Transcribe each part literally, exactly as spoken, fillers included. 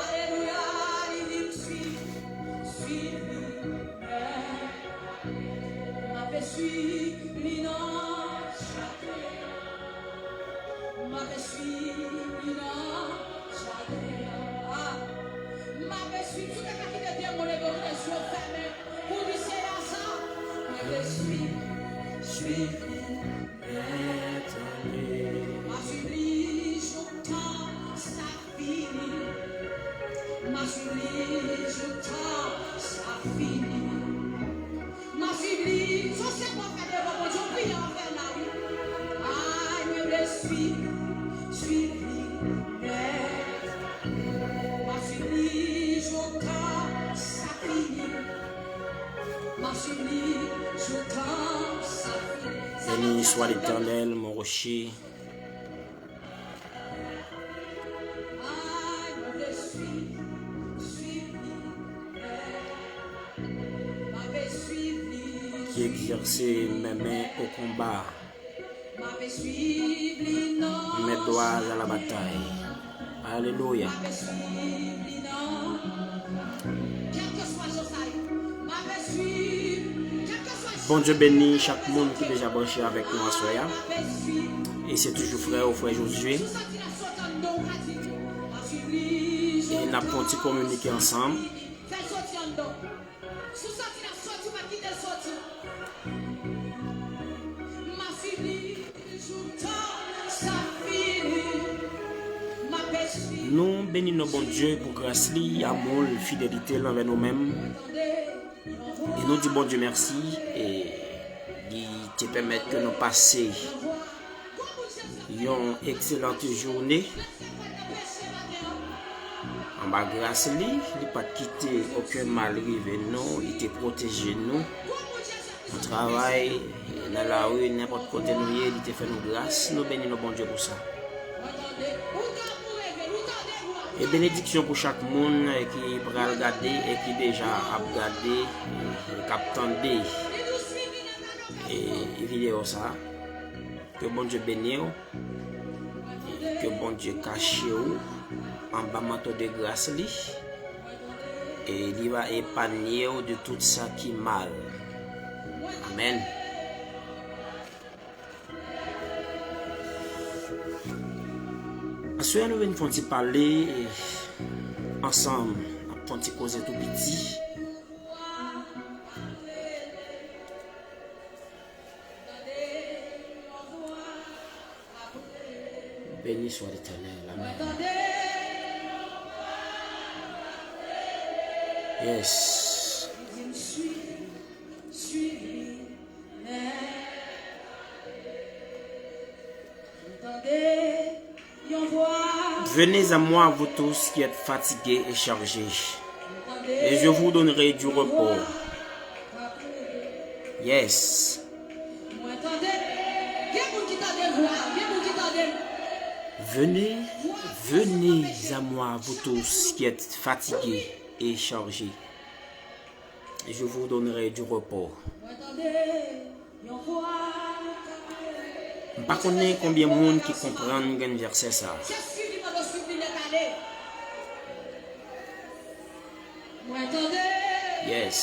Alelouya, li di m swiv, swiv li. M ape swiv li nan chak. M ape swiv li nan chak. Ah. M ape swiv. Si w te ka kite de moun epi w kite je w fèmen pou di Seyè sa. M ape swiv, swiv li. M ap swiv li jouktan sa fini. M ap swiv li jouktan sa fini. M ap swiv li. Se yon sèl pwofèt devan Bondye, yon priye w ap fè la, wi. Ay, mwen vle swiv, swiv li nèt. M ap swiv li jouktan sa fini. M ap swiv li jouktan sa fini. Béni soit l'Éternel, mon rocher. Qui exerce mes mains au combat, mes doigts à la bataille. Alelouya. Bondye beni chak moun ki deja branche avèk nou aswè a. E se toujou frè ou, frè Josué. E n ap fè yon ti kominike ansanm. Nou beni non Bondye pou gras li, amou l, fidelite l anvè nou menm. E nou di Bondye mèsi, e li te pèmèt ke nou pase yon ekselant jounen. Anba gras li, li pa t kite okenn mal rive nou, li te pwoteje nou. Nan travay, nan lari, nenpòt kote nou ye, li te fè nou gras. Nou beni nou Bondye pou sa. E benediksyon pou chak moun, e, ki pral gade e ki deja ap gade, e, k ap tande, e, videyo sa. Ke Bondye beni w. Ke Bondye kache w anba manto de gras li, e li va epanye w de tout sa ki mal. Amèn. Aswè a nou vin fè yon ti pale, e, ansanm, n ap fè yon ti koze tou piti. Béni soit l'Éternel. Amen. Yes. Venez à moi, vous tous qui êtes fatigués et chargés, et je vous donnerai du repos. Yes. Venez, venez à moi, vous tous qui êtes fatigués et chargés, et je vous donnerai du repos. M pa konnen konbyen moun ki konprann grenn vèsè sa. Yes.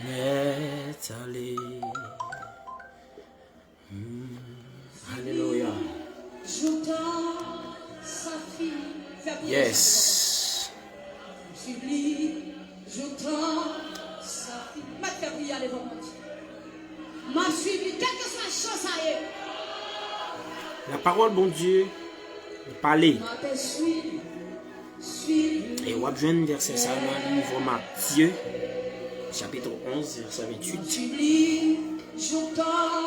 Nèt ale. Hmm. Alelouya. Yes. M ap fè priye a devan Bondye. M ap swiv li, kèlkeswa jan sa ye. La parole Bondye pale. M ap swiv li. E w ap jwenn vèsè sa nan liv Matye, chapit onz, vèsè venntuit.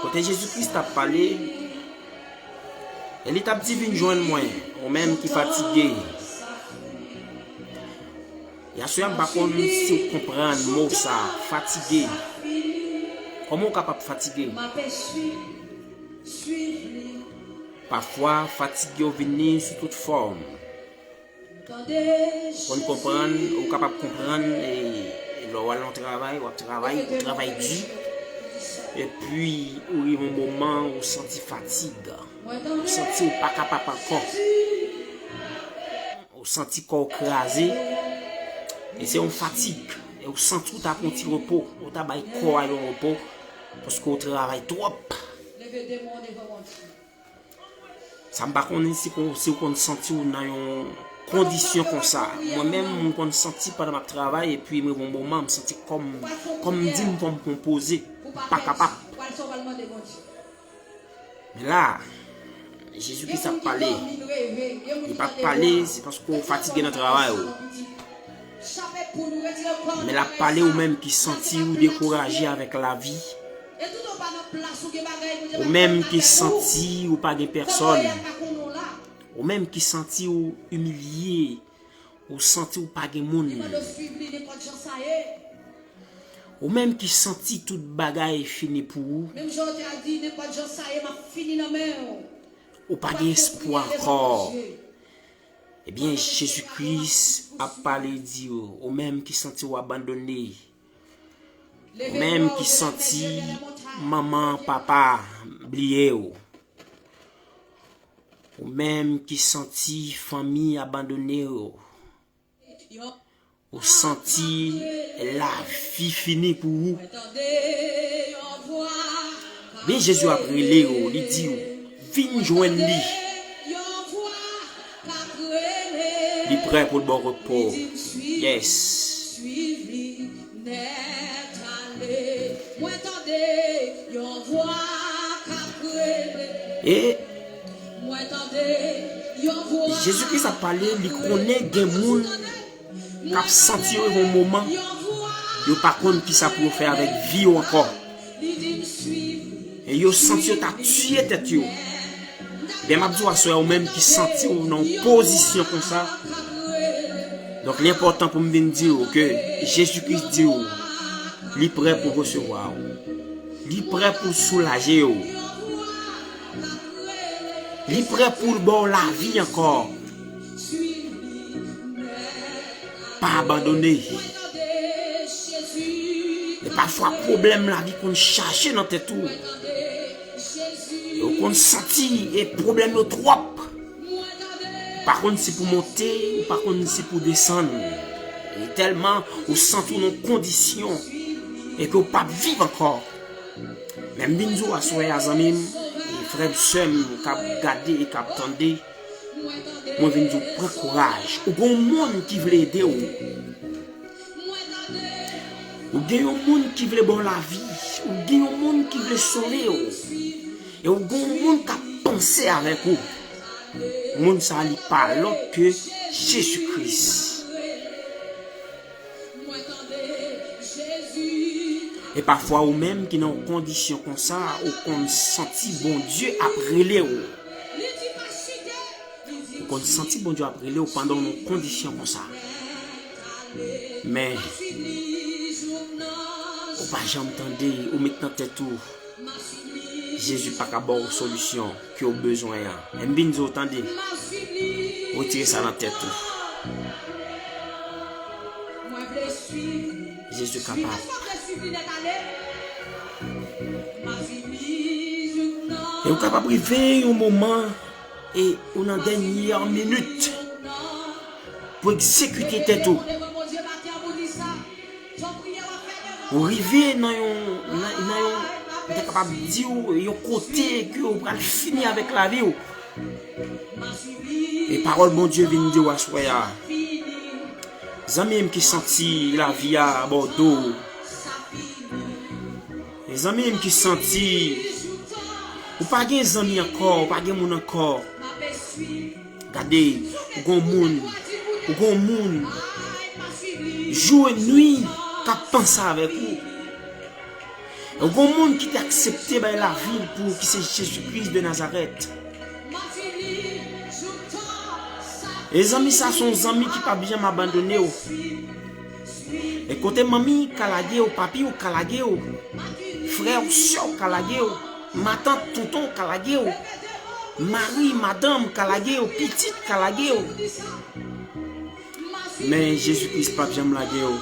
Kote Jezi Kris t ap pale, e li t ap di, vin jwenn mwen, ou menm ki fatige. Yaswè a, m pa konn si w konprann mo sa, fatige. Kòman w kapab fatige? Pafwa, fatige w vini sou tout fòm. Konn konprann, ou kapab konprann, e, e Lè w al nan travay, w ap travay, ou travay di. Epi, ou rive yon moman, ou santi fatig. Ou santi ou pa kapab ankò. Ou santi kò w kraze. E se yon fatig. E ou santi ou ta pran yon ti repo. Ou ta bay kò a yon repo. Paske ou travay twòp. Sa m pa konnen si kon, si w konn santi w nan yon kondisyon konsa. Mwen menm, m konn santi pandan m ap travay, epi m rive yon moman, m santi kò m, kò m di m fò m pran poze. Pa kapab. Men la, Jezi Kris ap pale. Li p ap pale, se paske w fatige nan travay ou. Men l ap pale ou menm ki santi ou dekouraje avèk lavi. Ou menm ki santi ou pa gen pèsòn. Ou menm ki santi ou imilye. Ou santi ou pa gen moun. Ou menm ki santi tout bagay fini pou ou. Ou pa gen espwa ankò. Ebyen, Jezi Kris ap pale, di w, ou menm ki santi w abandone, ou menm ki santi manman, papa bliye w, ou menm ki santi fanmi abandone w, ou santi lavi fini pou ou. Men Jezi ap rele w, li di w, vin jwenn li. Li prè pou l ba w repo. Yes. E Jezi Kris ap pale, li konnen gen moun k ap santi yo yon moman, yo pa konn kisa pou yo fè avèk vi yo ankò. E yo santi yo ta tiye tèt yo. Byen, m ap di w aswè a, ou menm ki santi w nan yon pozisyon konsa, donk, li enpòtan pou m vin di w ke Jezi Kris di w, li prè pou resevwa w. Li prè pou soulaje w. Li prè pou l ba w lavi ankò. Pa abandone. E pafwa pwoblèm lavi konn chaje nan tèt ou. E ou konn santi e pwoblèm yo twòp. Ou pa konn si pou monte, ou pa konn si pou desann. E tèlman ou santi w nan kondisyon e ke w p ap viv ankò. Men m vin di w aswè a, zanmi m, e frè m, sè m k ap gade e k ap tande, mwen vin di w, pran kouraj. Ou gen yon moun ki vle ede w. Ou gen yon moun ki vle ba w lavi. Ou gen yon moun ki vle sove w. E ou gen yon moun k ap panse avèk ou. Moun sa a, li pa lòt ke Jezi Kris. E pafwa ou menm ki nan yon kondisyon konsa, ou konn santi Bondye ap rele w. Ou konn santi Bondye ap rele w pandan w nan yon kondisyon konsa. Men, ou pa janm tande, ou met nan tèt ou, Jezi pa ka ba w solisyon ke w bezwen an. Men m vin di w, tande, retire sa nan tèt ou. Jezi kapab. E ou kapab rive yon moman e ou nan dènyè minit pou egzekite tèt ou. Ou rive nan yon, nan, nan yon, m ta kapab di w, yon kote ke ou pral fini avèk lavi w. E pawòl Bondye vin di w aswè a. Zanmi m ki santi lavi a abandone w. E zanmi m ki santi ou pa gen zanmi ankò, ou pa gen moun ankò. Gade, ou gon moun, ou gon moun, jou e nwi, k ap panse avèk ou. Ou gon moun ki te aksepte bay lavi l pou ou, ki se Jezi Kris de Nazarèt. E zanmi sa se yon zanmi ki p ap janm abandone w. E kote manmi ka lage w, papi w ka lage w, frè w, sè w ka lage w, matant, tonton w ka lage w, mari, madanm ka lage w, pitit ka lage w. Men Jezi Kris p ap janm lage w.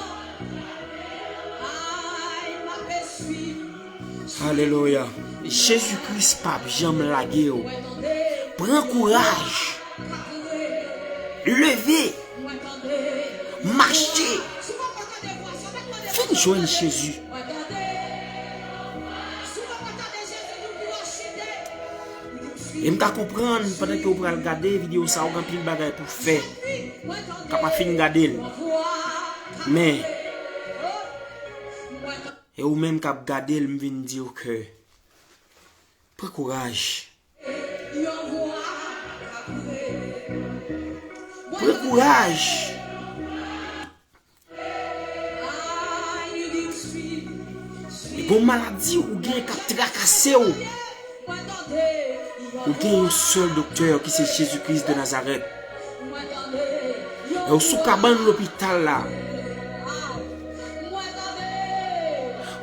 Alelouya. Jezi Kris p ap janm lage w. Pran kouraj. Leve. Mache. Vin jwenn Jezi. E m ka konprann pandan ke w pral gade videyo sa, w gen anpil bagay pou w fè. Ou ka pa fin gade l. Men, e ou menm k ap gade l, m vin di w ke pran kouraj. Pran kouraj. E gon maladi ou gen k ap trakase w. Ou gen yon sèl doktè ki se Jezi Kris de Nazarèt. E ou sou kabann lopital la.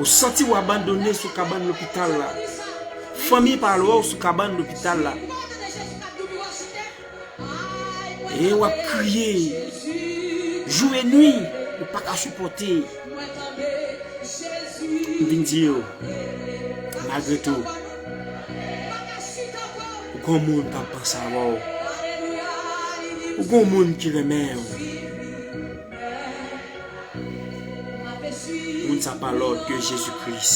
Ou santi w abandone sou kabann lopital la. Fanmi pa al wè w sou kabann lopital la. E w ap kriye jou e nwi, ou pa ka sipòte. M vin di yo, malgre tou, ou gon moun k ap panse avè w. Ou gon moun ki renmen w. Moun sa pa lòt ke Jezi Kris.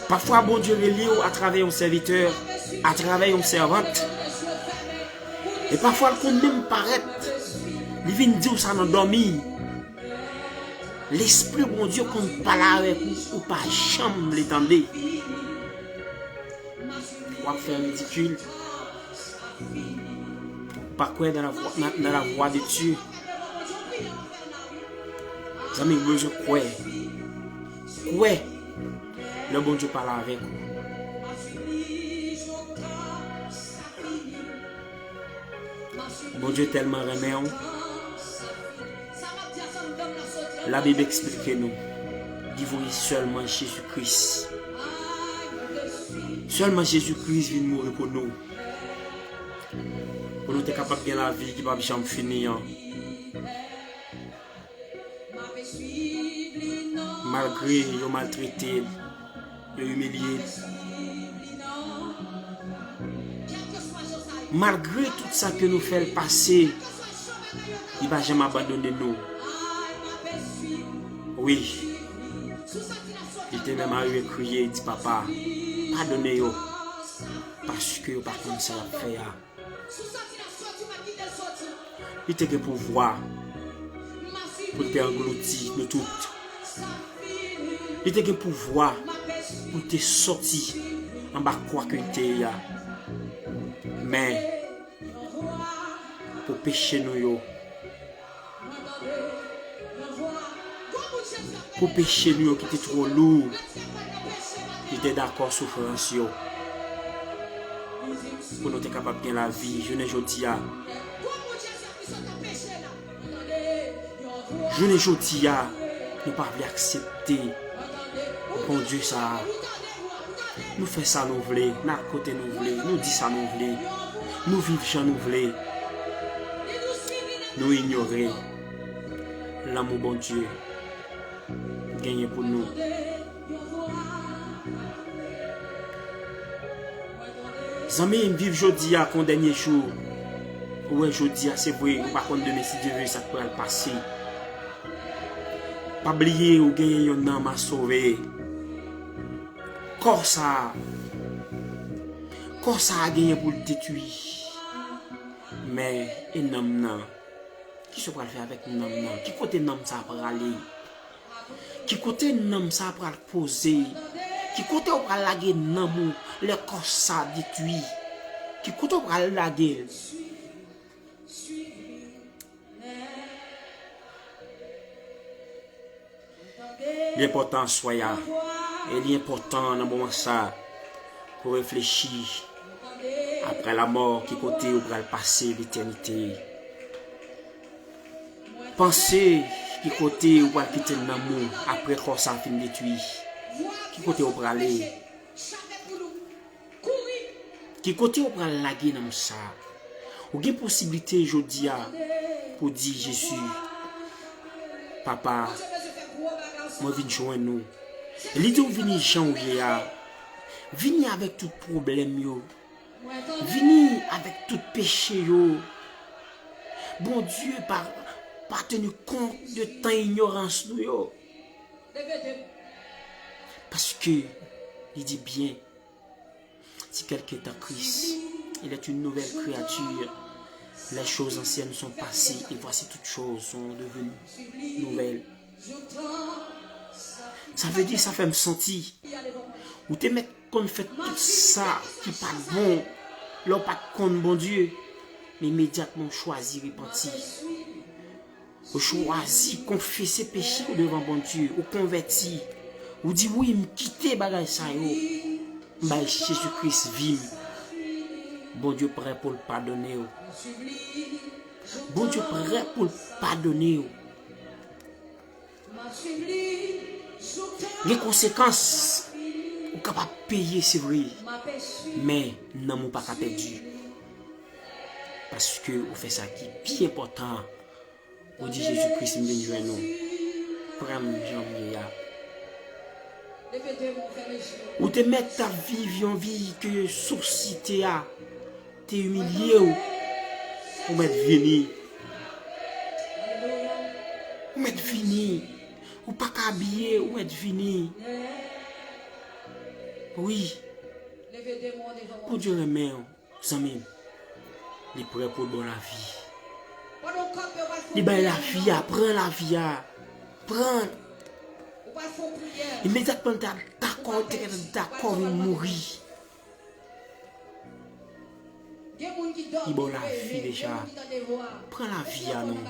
Pafwa Bondye rele w atravè yon sèvitè, atravè yon sèvant. E pafwa l konn menm parèt. Li vin di w sa nan dòmi. Lespri Bondye konn pale avèk ou, ou pa janm vle tande. W ap fè ridikil. Ou pa kwè nan la vwa, nan, nan la vwa de Dye. Zanmi, ou bezwen kwè. Kwè lè Bondye pale avèk ou. Bondye tèlman renmen w. Labib eksplike nou, li voye sèlman Jezi Kris. Sèlman Jezi Kris vin mouri pou nou. Pou nou te kapab gen lavi ki p ap janm fini an. Malgre yo maltrete l, yo imilye l. Malgre tout sa ke nou fè l pase, li pa janm abandone nou. Wi, li te menm arive kriye, di, "Papa, padone yo, paske yo pa konn sa y ap fè a." Li te gen pouvwa pou l te anglouti nou tout. Li te gen pouvwa pou l te sòti anba kwa ke l te ye a. Men, pou peche nou yo, pou peche nou yo ki te twò lou, li te dakò soufrans yo. Pou nou te kapab gen lavi jounen jodi a. Jounen jodi a, nou pa vle aksepte Bondye sa a. Nou fè sa nou vle, n al kote nou vle, nou di sa nou vle, nou viv jan nou vle. Nou inyore lanmou Bondye genyen pou nou. Zanmi m, viv jodi a kon dènye jou. Ou wè jodi a, se vre, ou pa konn demen, si Dye vle, sa k pral pase. Pa bliye, ou genyen yon nanm a sove. Kò sa a, kò sa a genyen pou l detwi. Men, e nanm nan? Kisa w pral fè avèk nanm nan? Ki kote nanm sa a prale? Ki kote nanm sa a pral poze? Ki kote w pral lage nanm ou lè kò sa a detwi? Ki kote w pral lage l? Li enpòtan aswè a, e li enpòtan nan moman sa a, pou reflechi, apre lamò, ki kote ou pral pase letènite. Panse ki kote ou pral kite nanm ou apre kò sa a fin detwi. Ki kote ou prale? Ki kote ou pral lage nanm sa a? Ou gen posiblite jodi a pou di, Jezi, Papa, Mwen vin jwenn ou. Li di w vini jan w ye a. Vini avèk tout pwoblèm yo. Vini avèk tout peche yo. Bondye pa, pa teni kont de tan inyorans nou yo. Paske li di byen, si quelqu'un est en Christ, il est une nouvelle créature. Les choses anciennes sont passées et voici toutes choses sont devenues nouvelles. Sa vle di, sa fè m santi ou te mèt konn fè tout sa ki pa t bon lè w pa t konn Bondye, men imedyatman w chwazi repanti. Ou chwazi konfese peche w devan Bondye, ou konvèti, ou di, "Wi, m kite bagay sa yo, m bay Jezi Kris vi m." Bondye prè pou l padone w. Bondye prè pou l padone w. Gen konsekans, ou kapab peye, se vre, men nanm ou pa ka pèdi. Paske ou fè sa ki pi enpòtan. Ou di, "Jezi Kris, m vin jwenn ou. Pran m jan m ye a." Ou te mèt ap viv yon vi ke sosyete a te imilye w. Ou mèt vini. Ou mèt vini. Ou pa ka abiye, ou mèt vini. Wi. Bondye renmen w. Zanmi m, li prè pou l ba w lavi. Li bay lavi a, pran lavi a. Pran l. Imedyatman l ta dakò, l te gentan dakò vin mouri. Li ba w lavi deja. Pran lavi a non.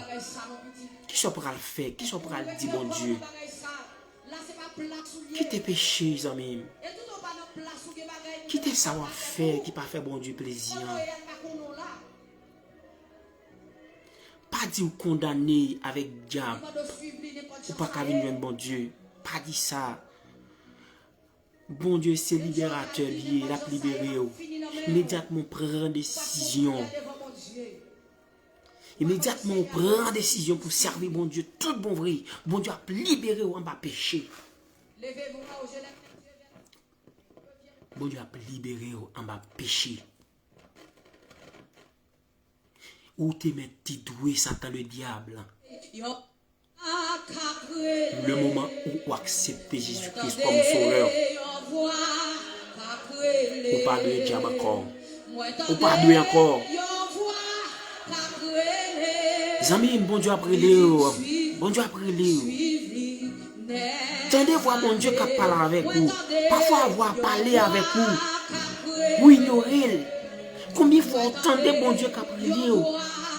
Kisa w pral fè? Kisa w pral di Bondye? Kite peche, zanmi m. Kite sa w ap fè ki pa fè Bondye plezi an. Pa di w kondane avèk dyab. Ou pa ka vin jwenn Bondye. Pa di sa. Bondye se liberatè li ye, l ap libere w. Imedyatman w pran desizyon. Imedyatman w pran desizyon pou sèvi Bondye tout bon vre, Bondye ap libere w anba peche. Bondye ap libere w anba peche. Ou te mèt ti dwe Satan le dyab. Le moman ou, ou aksepte Jezi Kris kòm sovè, ou pa dwe dyab ankò. Ou pa dwe ankò. Zanmi m, Bondye ap rele w. Bondye ap rele w. Tande vwa Bondye k ap pale avèk ou. Pafwa vwa a pale avèk ou. Ou inyore l. Konbyen fwa ou tande Bondye k ap rele w?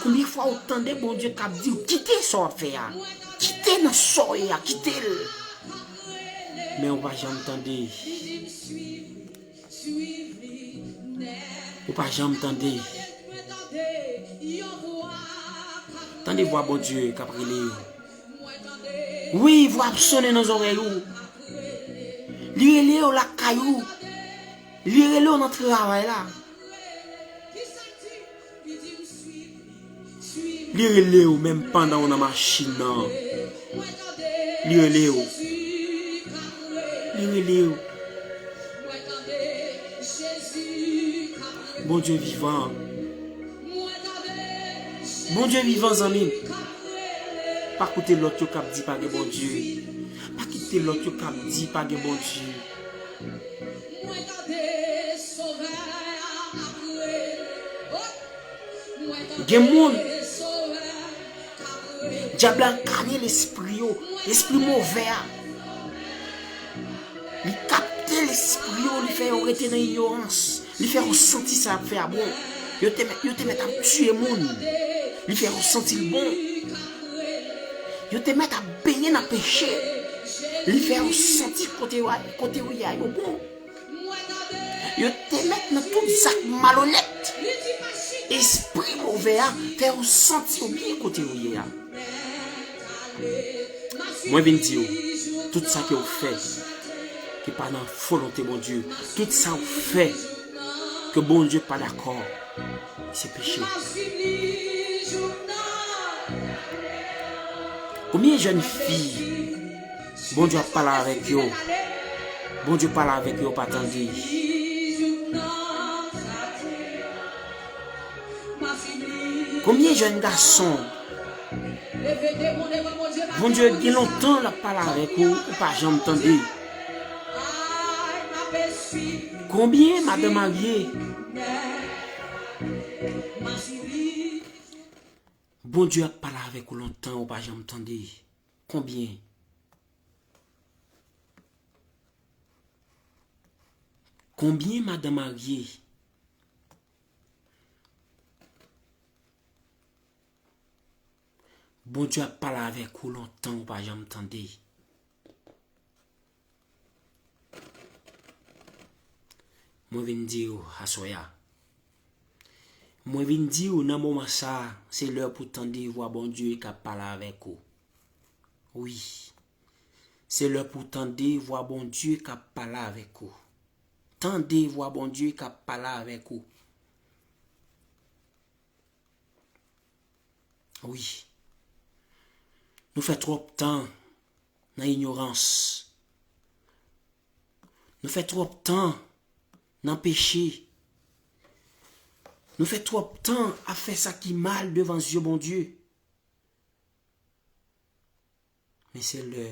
Konbyen fwa ou tande Bondye k ap di w, "Kite sa w ap fè a. Kite nan sa w ye a, kite l." Men ou pa janm tande. Ou pa janm tande. Tande vwa Bondye k ap rele w. Wi, vwa ap sonnen nan zòrèy ou. Li rele w lakay ou. Li rele w nan travay la. Li rele w menm pandan w nan machin nan. Li rele w. Li rele w. Bondye vivan. Bondye vivan, zanmi m. Pa koute lòt yo k ap di pa gen Bondye. Pa kite lòt yo k ap di pa gen Bondye. Gen moun, dyab la ankane lespri yo, lespri move a. Li kapte lespri yo, li fè yo rete nan inyorans. Li fè yo santi sa y ap fè a bon. Yo te mèt, yo te mèt ap tiye moun. Li fè yo santi l bon. Yo te mèt ap benyen nan peche. Li fè yo santi kote yo, kote yo ye a yo bon. Yo te mèt nan tout zak malonèt. Espri move a fè yo santi yo byen kote yo ye a. Mwen vin di w, tout sa ke w fè ki pa nan volonte Bondye, tout sa w fè ke Bondye pa dakò, se peche. Konbyen jèn fi Bondye ap pale avèk yo. Bondye pale avèk yo, yo pa tande. Konbyen jèn gason Bondye gen lontan l ap pale avèk ou, ou pa janm tande? Konbyen madan marye Bondye ap pale avèk ou lontan, ou pa janm tande? Konbyen? Konbyen madan marye Bondye ap pale avèk ou lontan, ou pa janm tande? Mwen vin di w aswè a. Mwen vin di w nan moman sa a, se lè pou tande vwa Bondye k ap pale avèk ou. Wi. Se lè pou tande vwa Bondye k ap pale avèk ou. Tande vwa Bondye k ap pale avèk ou. Wi. Nou fè twòp tan nan inyorans. Nou fè twòp tan nan peche. Nou fè twòp tan ap fè sa ki mal devan zye Bondye. Men se lè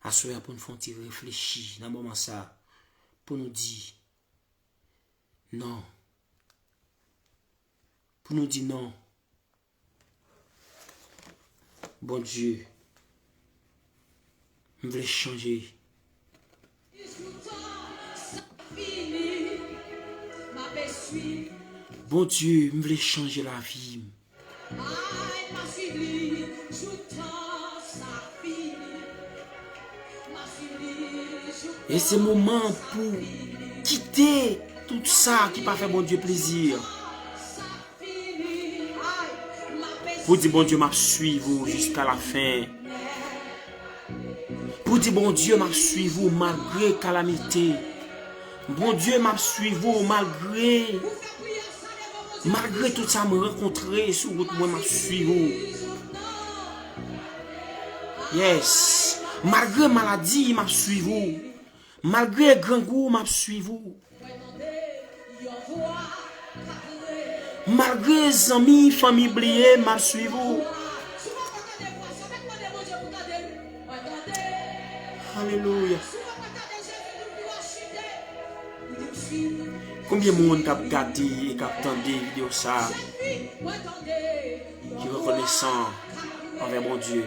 aswè a pou n fè yon ti reflechi nan moman sa a, pou nou di non. Pou nou di non. Bondye, m vle chanje. Bondye, m vle chanje lavi m. E se moman pou kite tout sa ki pa fè Bondye plezi. Pou di, Bondye, m ap swiv ou jiska lafen. Pou di, Bondye, m ap swiv ou malgre kalamite. Bondye, m ap swiv ou malgre, malgre tout sa m rankontre sou wout mwen, m ap swiv ou. Yes. Malgre maladi, m ap swiv ou. Malgre grangou, m ap swiv ou. Malgre zanmi, fanmi bliye, m ap swiv ou. Alelouya. Konbyen moun k ap gade e k ap tande videyo sa a ki rekonesan anvè Bondye?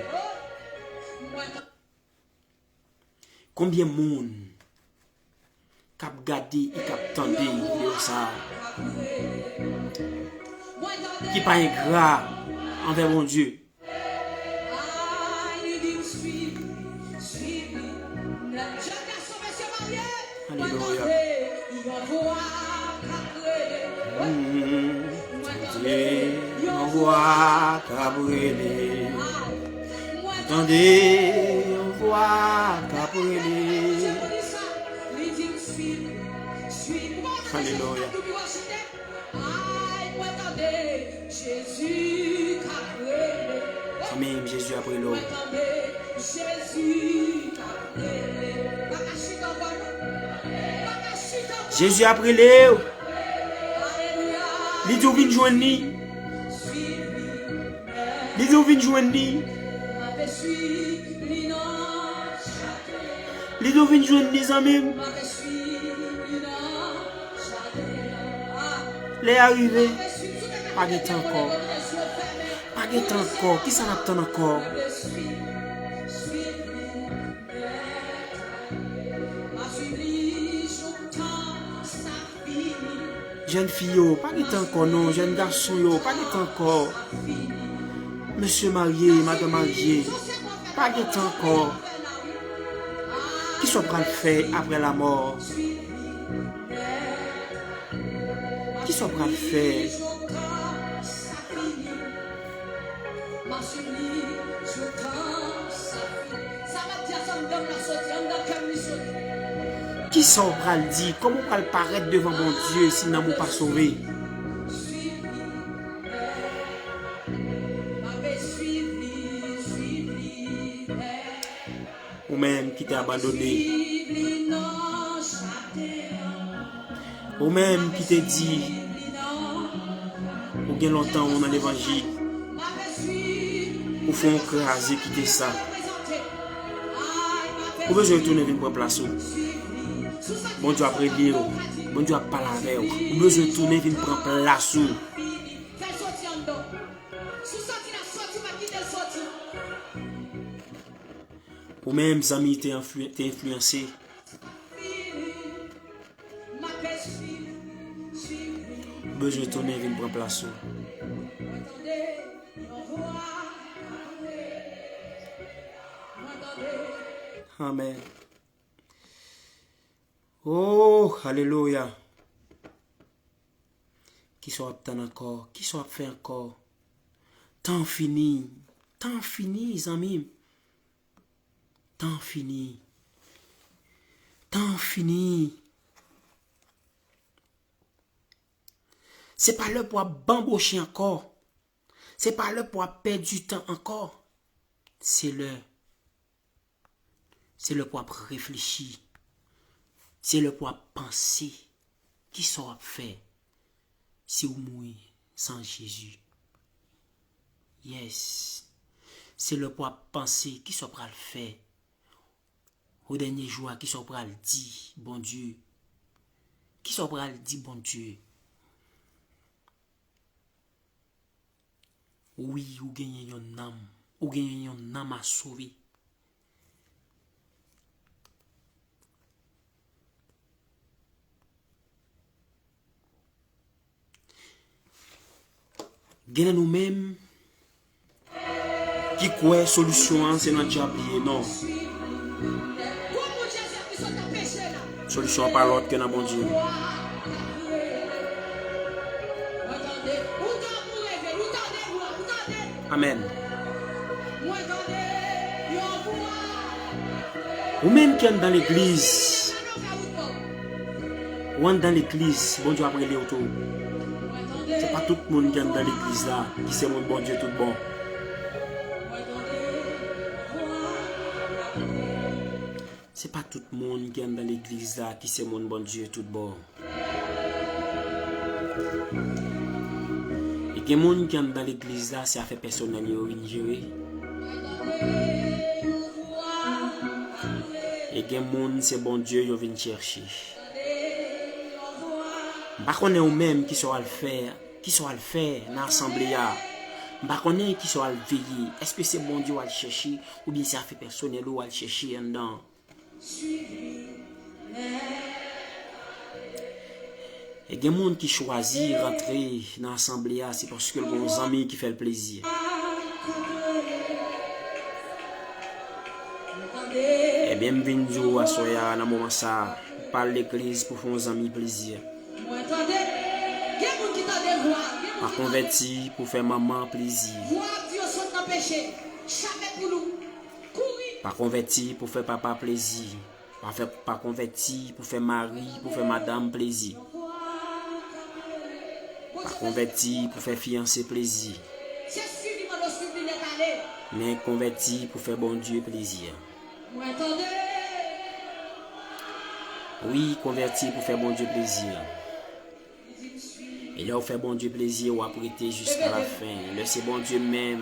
Konbyen moun k ap gade e k ap tande videyo sa a ki pa engra anvè Bondye? Alelouya. Mm, tande yon vwa k ap rele. Tande yon vwa k ap rele. Alelouya. Zanmi m, Jezi ap rele w. Jezi ap rele w. Li di w vin jwenn li. Li di w vin jwenn li. Li di w vin jwenn li, zanmi m. Lè a rive, pa gen tan ankò. Pa gen tan ankò. Kisa n ap tann ankò? Jèn fi yo, pa gen tan ankò non. Jèn gason yo, pa gen tan ankò. Mesye marye, madanm marye, pa gen tan ankò. Kisa w pral fè apre lamò? Kisa w pral fè? Kisa w pral di? Kòman w pral parèt devan Bondye si nanm ou pa sove? Ou menm ki te abandone. Ou menm ki te di, ou gen lontan ou nan levanjil, ou fè yon kraze kite sa. Ou bezwen retounen vin pran plas ou. Bondye ap rele w. Bondye ap pale avè w. Ou bezwen retounen vin pran plas ou. Ou menm zanmi te enfli-, te enfliyanse. Ou bezwen tounen vin pran plas ou. Amèn. Oh, alelouya. Kisa w ap tann ankò? Kisa w ap fè ankò? Tan fini. Tan fini, zanmi m. Tan fini. Tan fini. Se pa lè pou w ap banboche ankò. Se pa lè pou w ap pèdi tan ankò. Se lè. Se lè pou w ap reflechi. Se lè pou w ap panse. Kisa w ap fè si w mouri san Jezi? Yes. Se lè pou w ap panse kisa w pral fè. O dènye jou a, kisa w pral di Bondye? Kisa w pral di Bondye? Wi, ou genyen yon nanm. Ou genyen yon nanm a sove. Gen nan nou menm ki kwè solisyon an se nan dyab li ye, non. Solisyon an pa lòt ke nan Bondye. Amèn. Ou menm ki anndan legliz, ou anndan legliz, Bondye ap rele w tou. Se pa tout moun ki anndan legliz la ki se moun Bondye tout bon. Se pa tout moun ki anndan legliz la ki se moun Bondye tout bon. E gen moun ki anndan legliz la, se afè pèsonèl yo vin jere. E gen moun, se Bondye yo vin chèche. M pa konnen ou menm kisa w al fè, kisa w al fè nan asanble a. M pa konnen kisa w al veye. Èske se Bondye w al chèche, oubyen se afè pèsonèl ou w al chèche anndan? E gen moun ki chwazi rantre nan asanble a, se paske l gen yon zanmi ki fè l plezi. Ebyen, m vin di w aswè a, nan moman sa a, pa al legliz pou fè yon zanmi plezi. Pa konvèti pou fè manman plezi. Pa konvèti pou fè papa plezi. Pa fè, pa konvèti pou fè mari, pou fè madanm plezi. Pa konvèti pou fè fiyanse plezi. Men konvèti pou fè Bondye plezi. Wi, konvèti pou fè Bondye plezi. E lè w fè Bondye plezi, w ap rete jiska lafen. Lè se Bondye menm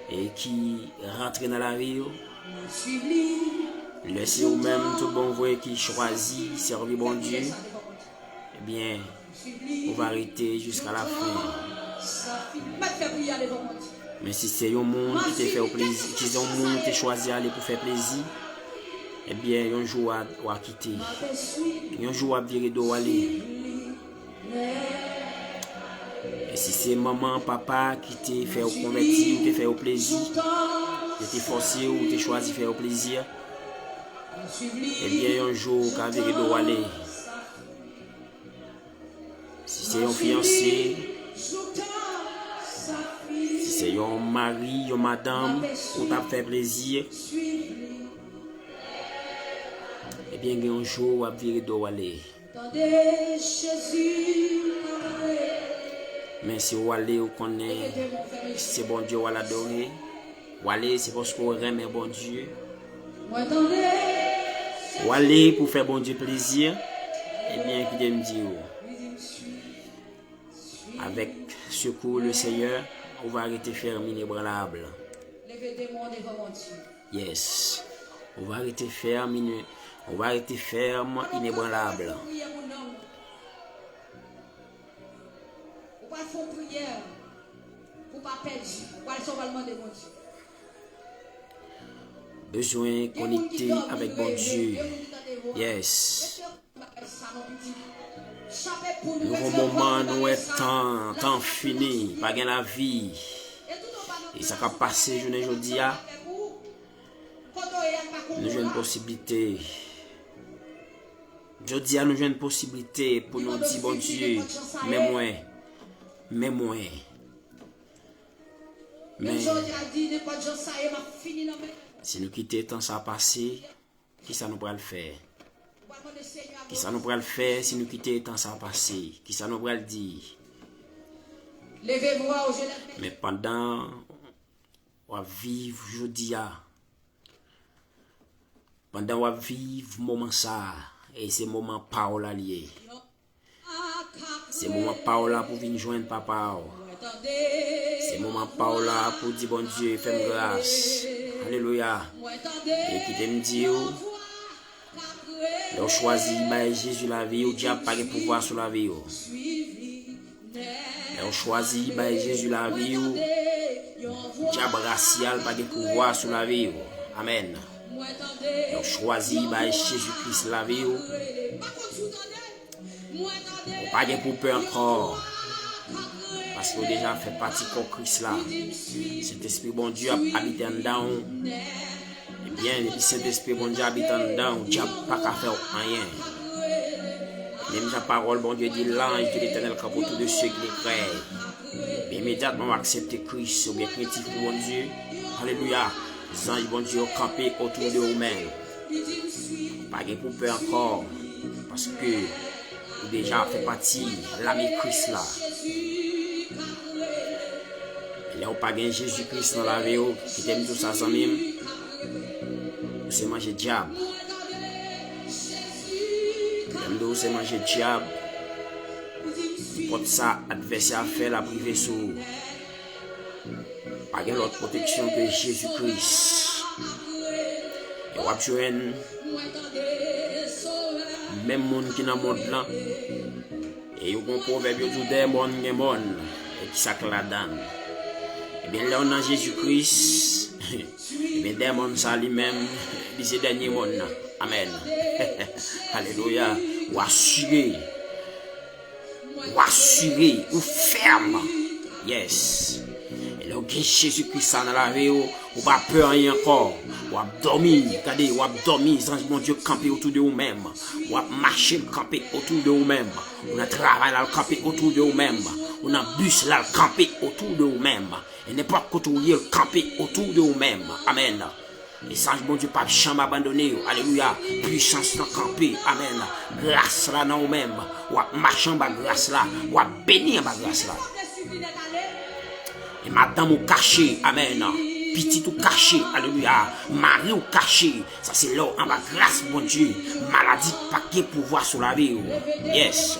e ki rantre nan lavi w, lè se ou menm tout bon vre ki chwazi sèvi Bondye, ebyen, ou va rete jiska lafen. Men si se yon moun ki te fè w plezi, si se yon moun ou te chwazi ale pou fè plezi, ebyen, yon jou w a, w a kite. Yon jou w ap vire do w ale. E si se manman, papa ki te fè w konvèti, ou te fè yo plezi, yo te fòse w, ou te chwazi fè yo plezi, ebyen, yon jou ou ka vire do w ale. Si se yon fiyanse, si se yon mari, yon madanm, ou t ap fè plezi, ebyen, gen yon jou w ap vire do w ale. Men si w ale, ou konnen se Bondye w al adore. W ale, se paske w renmen Bondye. Ou ale pou fè Bondye plezi, ebyen, kite m di w, avèk sekou le Seigneur, ou va rete fèm, inebranlab. Yes. Ou va rete fèm, ine-, ou va rete fèm, inebranlab. Ou pral fè yon priyè pou pa pèdi. Ou pral sa w pral mande Bondye. Bezwen konekte avèk Bondye. Yes. Nouvo moman, nou wè tan, tan fini, pa gen lavi. E sa k ap pase jounen jodi a, nou jwenn posiblite. Jodi a, nou jwenn posiblite pou nou di Bondye, men mwen, men mwen. Men, si nou kite tan sa pase, kisa nou pral fè? Kisa nou pral fè si nou kite tan sa pase? Kisa nou pral di? Men pandan w ap viv jodi a, pandan w ap viv moman sa a, e se moman pa w la l ye. Se moman pa w la pou vin jwenn papa w. Se moman pa w la pou di Bondye, fè m gras. Alelouya. E kite m di w, lè w chwazi bay Jezi lavi w, dyab pa gen pouvwa sou lavi w. Lè w chwazi bay Jezi lavi w, dyab rasyal pa gen pouvwa sou lavi w. Amèn. Lè w chwazi bay Jezi Kris lavi w, ou pa gen pou pè ankò, paske w deja fè pati kò Kris la. Sentespri Bondye ap abite anndan w. Ebyen, depi Sentespri Bondye abite anndan w, dyab pa ka fè w anyen. Menm jan pawòl Bondye di, l'ange de l'Éternel campe autour de ceux qui le craignent. Men imedyatman w aksepte Kris, ou gen krentif pou Bondye, alelouya, zanj Bondye yo kanpe otou de ou menm. Pa gen pou pè ankò, paske ou deja fè pati lame Kris la. E lè w pa gen Jezi Kris nan lavi w, kite m di w sa, zanmi m, ou se manje dyab. Kite m di w, ou se manje dyab. Nenpòt sa advèsè a fè, l ap rive sou ou. Pa gen lòt pwoteksyon ke Jezi Kris. E w ap jwenn menm moun ki nan mond lan. E yo gon pwovèb, yo di w, dèyè mòn gen mòn. E kisa k ladan l? Ebyen, lè w nan Jezi Kris, ebyen, dèyè mòn sa li menm, li se dènye mòn nan. Amèn. Alelouya. W asire. W asire, ou fèm. Yes. E lè w gen Jezi Kris sa nan lavi w, ou pa pè anyen ankò. W ap dòmi, gade, w ap dòmi, zanj Bondye kanpe otou de ou menm. W ap mache, l kanpe otou de ou menm. Ou nan travay la, l kanpe otou de ou menm. Ou nan bis la, l kanpe otou de ou menm. E nenpòt kote w ye, l kanpe otou de ou menm. Amèn. E zanj Bondye p ap janm abandone yo. Alelouya. Pwisans lan kanpe. Amèn. Gras la nan ou menm. W ap mache anba gras la. W ap beni anba gras la. E madanm ou kache. Amèn. Pitit ou kache. Alelouya. Mari w kache. Sa se lè w anba gras Bondye. Maladi pa gen pouvwa sou lavi w. Yes.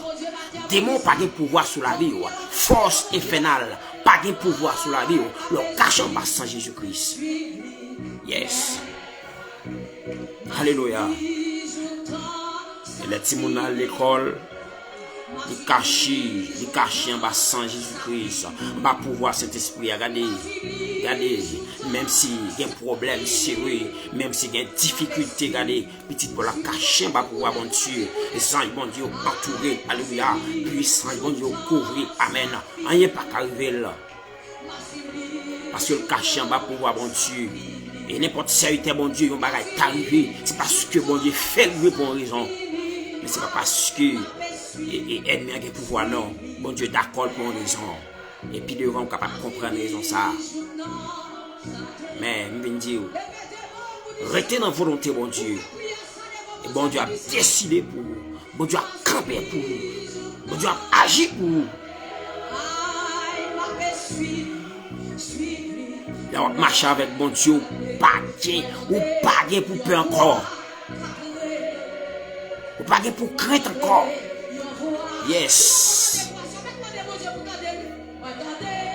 Demon pa gen pouvwa sou lavi w. Fòs enfènal pa gen pouvwa sou lavi w lè w kache anba san Jezi Kris. Yes. Alelouya. E lè timoun nan al lekòl, li kache, li kache anba san Jezi Kris, anba pouvwa Sentespri a. Gade, gade, menm si gen pwoblèm serye, menm si gen difikilte, gade, pitit pa w la kache anba pouvwa Bondye. E zanj Bondye yo antoure l. Alelouya. Pwisans Bondye yo kouvri. Amèn. Anyen pa ka rive l. Paske l kache anba pouvwa Bondye. E nenpòt sèvitè Bondye, yon bagay ka rive, se paske Bondye fè l rive pou yon rezon. Men se pa paske e, e, ènmi an gen pouvwa, non. Bondye dakò l pou yon rezon. E pi devan, ou kapab konprann rezon sa a. Men, m vin di w, rete nan volonte Bondye. E Bondye ap deside pou ou. Bondye ap kanpe pou ou. Bondye ap aji pou ou. Lè w ap mache avèk Bondye, ou pa gen, ou pa gen pou pè ankò. Ou pa gen pou krent ankò. Yes.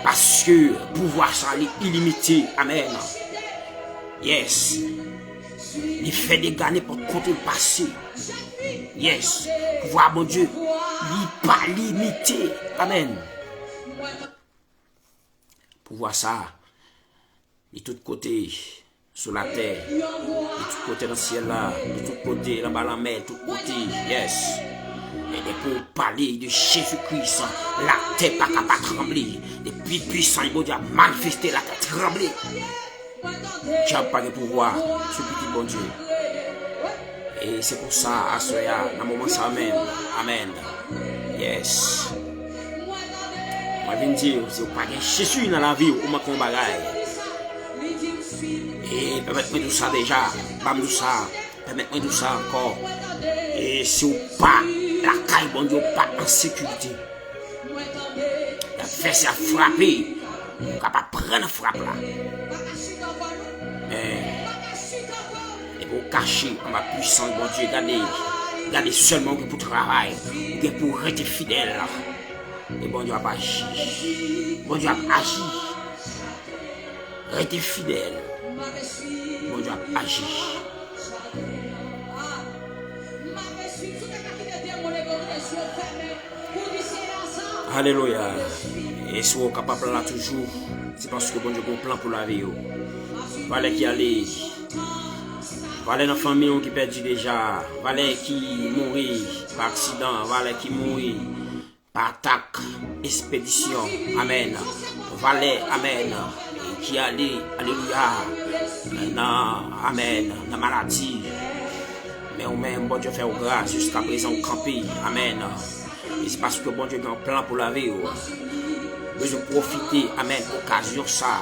Paske pouvwa sa li ilimite. Amèn. Yes. Li fè dega nenpòt kote l pase. Yes. Pouvwa Bondye, li pa limite. Amèn. Pouvwa sa, li tout kote sou latè, li tout kote nan syèl la, li tout kote anba lanmè, tout kote. Yes. E depi w pale de Jezi Kris, latè pa ka pa tranble. Depi pwisans Bondye ap manifeste, latè tranble. Dyab pa gen pouvwa sou pitit Bondye. E se pou sa, aswè a, nan moman sa menm, amèn. Yes. Mwen vin di w, si w pa gen Jezi nan lavi w, ou manke yon bagay. E pèmèt mwen di w sa deja, ban m di w sa, pèmèt mwen di w sa ankò. E si w pa lakay Bondye, ou pa an sekirite. Y ap fè sa frape. Ou kapab pran nan frap la. Men, depi w kache anba pwisans Bondye, gade, gade sèlman ou gen pou travay, ou gen pou rete fidèl. E Bondye ap aji. Bondye ap aji. Rete fidèl. Bondye ap aji. Alelouya. E si w kapab la toujou, se paske Bondye gen yon plan pou lavi w. Valè ki ale, valè nan fanmi w ki pèdi deja, valè ki mouri pa aksidan, valè ki mouri pa atak, espedisyon, amèn. Valè, amèn, ki ale, alelouya, nan, amèn, nan maladi. Men ou menm, Bondye fè w gras, jiskaprezan ou kanpe, amèn. E se paske Bondye gen yon plan pou lavi w. Bezwen pwofite, amèn, okazyon sa.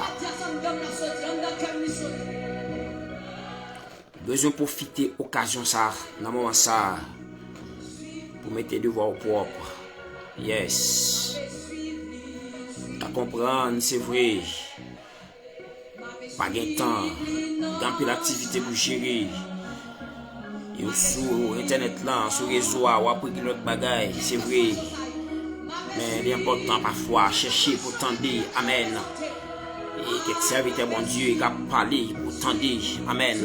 Bezwen pwofite okazyon sa, nan moman sa, pou mete devwa w pwòp. Yes. M ka konprann, se vre. Pa gen tan. Gen anpil aktivite pou jere. Yo sou entènèt lan, sou rezo a, w ap regle lòt bagay, se vre. Men li enpòtan pafwa chèche pou tande. Amèn. E kèk sèvitè Bondye k ap pale pou tande. Amèn.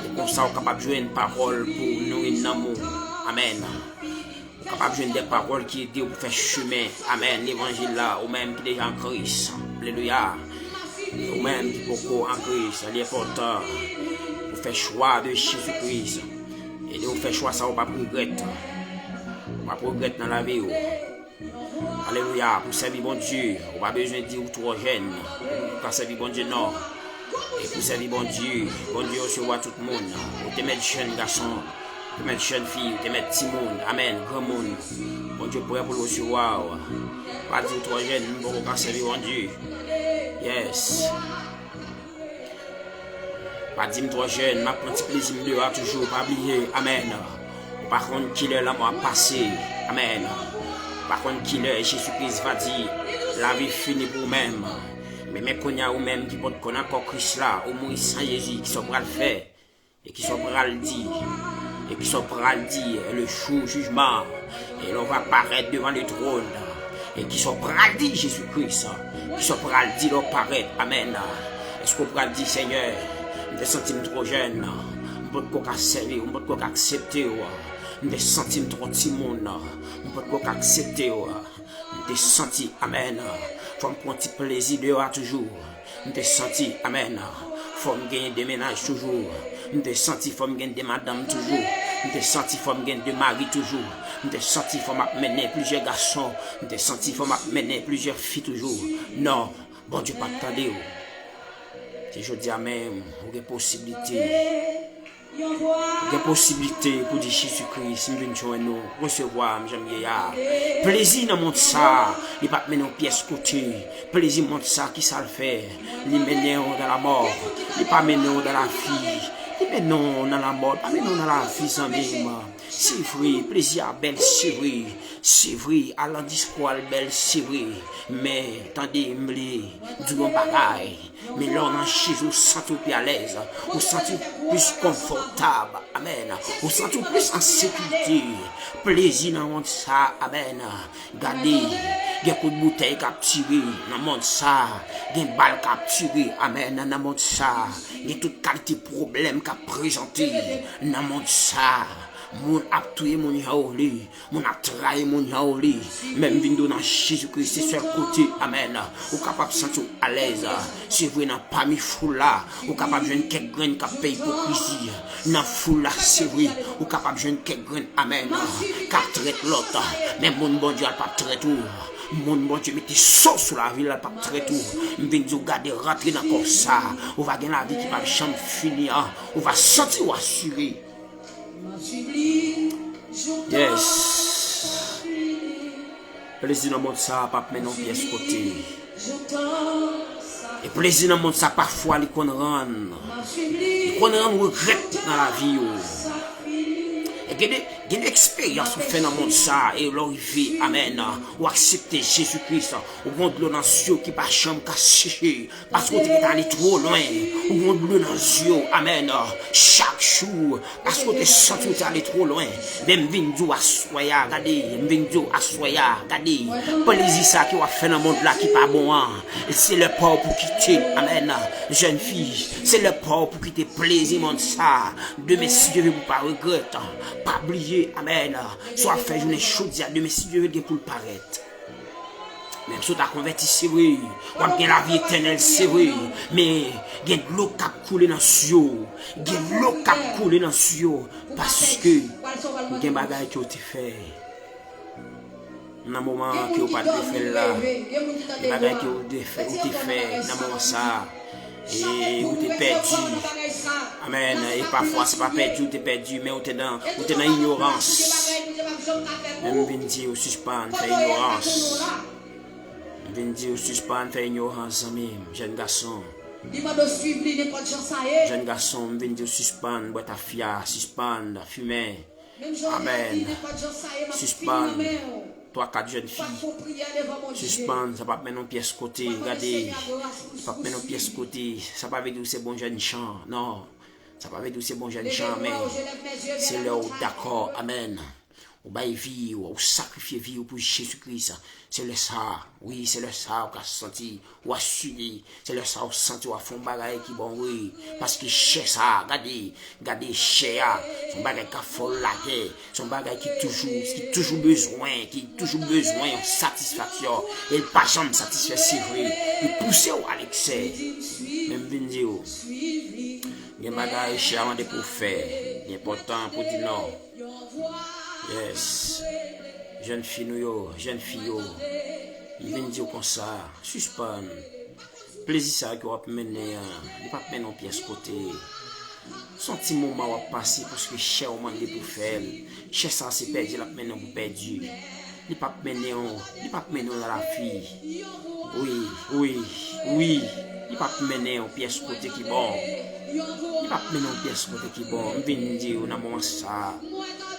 E konsa w kapab jwenn pawòl pou nouri nanm ou. Amèn. Ou kapab jwenn de pawòl ki ede w pou fè chemen. Amèn. Levanjil la, ou menm ki deja an Kris. Alelouya. Ou menm ki poko an Kris, li enpòtan pou fè chwa de Jezi Kris. E lè w fè chwa sa, ou p ap regrèt. Ou p ap regrèt nan lavi w. Alelouya, pou sèvi Bondye, ou pa bezwen di ou twò jèn pou ka sèvi Bondye, non. E pou sèvi Bondye, Bondye resevwa tout moun. Ou te mèt jèn gason, ou te mèt jèn fi, ou te mèt timoun, amèn, granmoun. Bondye prè pou l resevwa w. Pa di ou twò jèn, m poko ka sèvi Bondye. Yes. Pa di m twò jèn, m ap pran ti plezi m deyò a toujou, pa bliye, amèn. Ou pa konn kilè lanmò ap pase, amèn. Ou pa konn kilè Jezi Kris va di, lavi fini pou ou menm. Men, men kounye a ou menm ki potko nan kò Kris la, ou mouri san Jezi, kisa w pral fè? E kisa w pral di? E kisa w pral di, le jour jugement? E lè w va parèt devan le tròn. E kisa w pral di, Jezi Kris? Kisa w pral di lè w parèt? Amèn. Èske w pral di, Senyè, m te santi m twò jèn, m potko ka sèvi w, m potko ka aksepte w. M te santi m twò timoun, m potko ka aksepte w. M te santi, amèn, fò m pran ti plezi deyò a toujou. M te santi, amèn, fò m genyen de mennaj toujou. M te santi fò m gen de madanm toujou. M te santi fò m gen de mari toujou. M te santi fò m ap mennen plizyè gason. M te santi fò m ap mennen plizyè fi toujou. Non, Bondye p ap tande w. Se jodi a menm, ou gen posiblite. Ou gen posiblite pou di, Jezi Kris, m vin jwenn ou, resevwa m jan m ye a. Plezi nan mond sa, li p ap mennen w pyès kote. Plezi mond sa, kisa l fè? Li mennen w nan lamò. Li pa mennen w nan lavi. Li mennen w nan lamò, li pa mennen w nan lavi, zanmi m. Se vre, plezi a bèl, se vre. Se vre, al nan disko a l bèl, se vre. Men, tande, m vle di w yon bagay. Men lè w nan Jezi, ou santi w pi alèz. Ou santi w plis konfòtab. Amèn. Ou santi w plis an sekirite. Plezi nan mond sa, amèn. Gade, gen kout boutèy k ap tire nan mond sa. Gen bal k ap tire, amèn, nan mond sa. Gen tout kalite pwoblèm k ap prezante nan mond sa. Moun ap touye moun jan yo vle. Moun ap trayi moun jan yo vle. Men m vin di w nan Jezi Kris, se sèl kote, amèn, ou kapab santi w alèz. Se vre, nan pami foul la, ou kapab jwenn kèk grenn k ap fè ipokrizi. Nan foul la, se vre, ou kapab jwenn kèk grenn, amèn, k ap trèt lòt. Men moun Bondye a p ap trèt ou. Moun Bondye mete so sou lavi l, l p ap trèt ou. M vin di w, gade, rantre nan kò sa. Ou va gen lavi ki p ap janm fini an. Ou va santi w asire. Yes. Plezi nan mond sa a p ap mennen w pyès kote. E plezi nan mond sa, pafwa, li konn rann, li konn rann regrèt nan lavi w. E gen de, gen de eksperyans ou fè nan mond sa a, e lè w rive, amèn, ou aksepte Jezi Kris, ou gen dlo nan zye w ki pa janm ka seche. Paske w te gentan ale twò lwen. Ou gen dlo nan zye w. Amèn. Chak jou. Paske w te santi w te ale twò lwen. Men m vin di w aswè a, gade. M vin di w aswè a, gade. Plezi sa ke w ap fè nan mond la ki pa bon an. Se lè pa w pou kite l. Amèn. Jèn fi, se lè pa w pou kite plezi mond sa. Demen, si Dye vle, pou w pa regrèt. Pa bliye, amèn. Sa w ap fè jounen jodi a, demen, si Dye vle, gen pou l parèt. Menm si w ta konvèti, se vre, w ap gen lavi etènèl, se vre. Men gen dlo k ap koule nan zye w. Gen dlo k ap koule nan zye w. Paske gen bagay ke w te fè nan moman ke w pa t dwe fè l la. Gen bagay ke w te fè, ou te fè nan moman sa a. E ou te pèdi. Amèn. E pafwa, se pa pèdi ou te pèdi, men ou te nan, ou te nan inyorans. Men m vin di w, sispann fè inyorans. M vin di w, sispann fè inyorans, zanmi m, jèn gason. Li mande w swiv li nenpòt jan sa ye. Jèn gason, m vin di w, sispann bwè tafya, sispann fimen. Amèn. Sispann twa kat jèn fi. Sispann, sa p ap mennen w pyès kote. Gade, sa p ap mennen w pyès kote. Sa pa vle di w se bon jèn jan, non. Sa pa vle di w se bon jèn jan, men se lè w dakò, amèn, ou bay vi w, ou sakrifye vi w pou Jezi Kris. Se lè sa a, wi, se lè sa a ou ka santi w asire. Se lè sa a ou santi w ap fè yon bagay ki bon, wi. Paske chè sa a, gade, gade chè a. Se yon bagay k ap fè w lagè. Se yon bagay ki toujou, ki toujou bezwen, ki toujou bezwen yon satisfaksyon. E l pa janm satisfè, se vre. Li pouse w a leksè. Men m vin di w, gen bagay chè a mande pou w fè. Li enpòtan pou w di non. Yes. Jèn fi nou yo, jèn fi yo. M vin di w konsa, sispann. Plezi sa a ke w ap mennen an, li p ap mennen w pyès kote. Se yon ti moman w ap pase paske chè w mande pou fè l. Chè sa a se pèdi l ap mennen w pou pèdi. Li p ap mennen w, li p ap mennen w nan lavi. Wi, wi, wi. Li p ap mennen w pyès kote ki bon. Li p ap mennen w pyès kote ki bon. M vin di w nan moman sa a,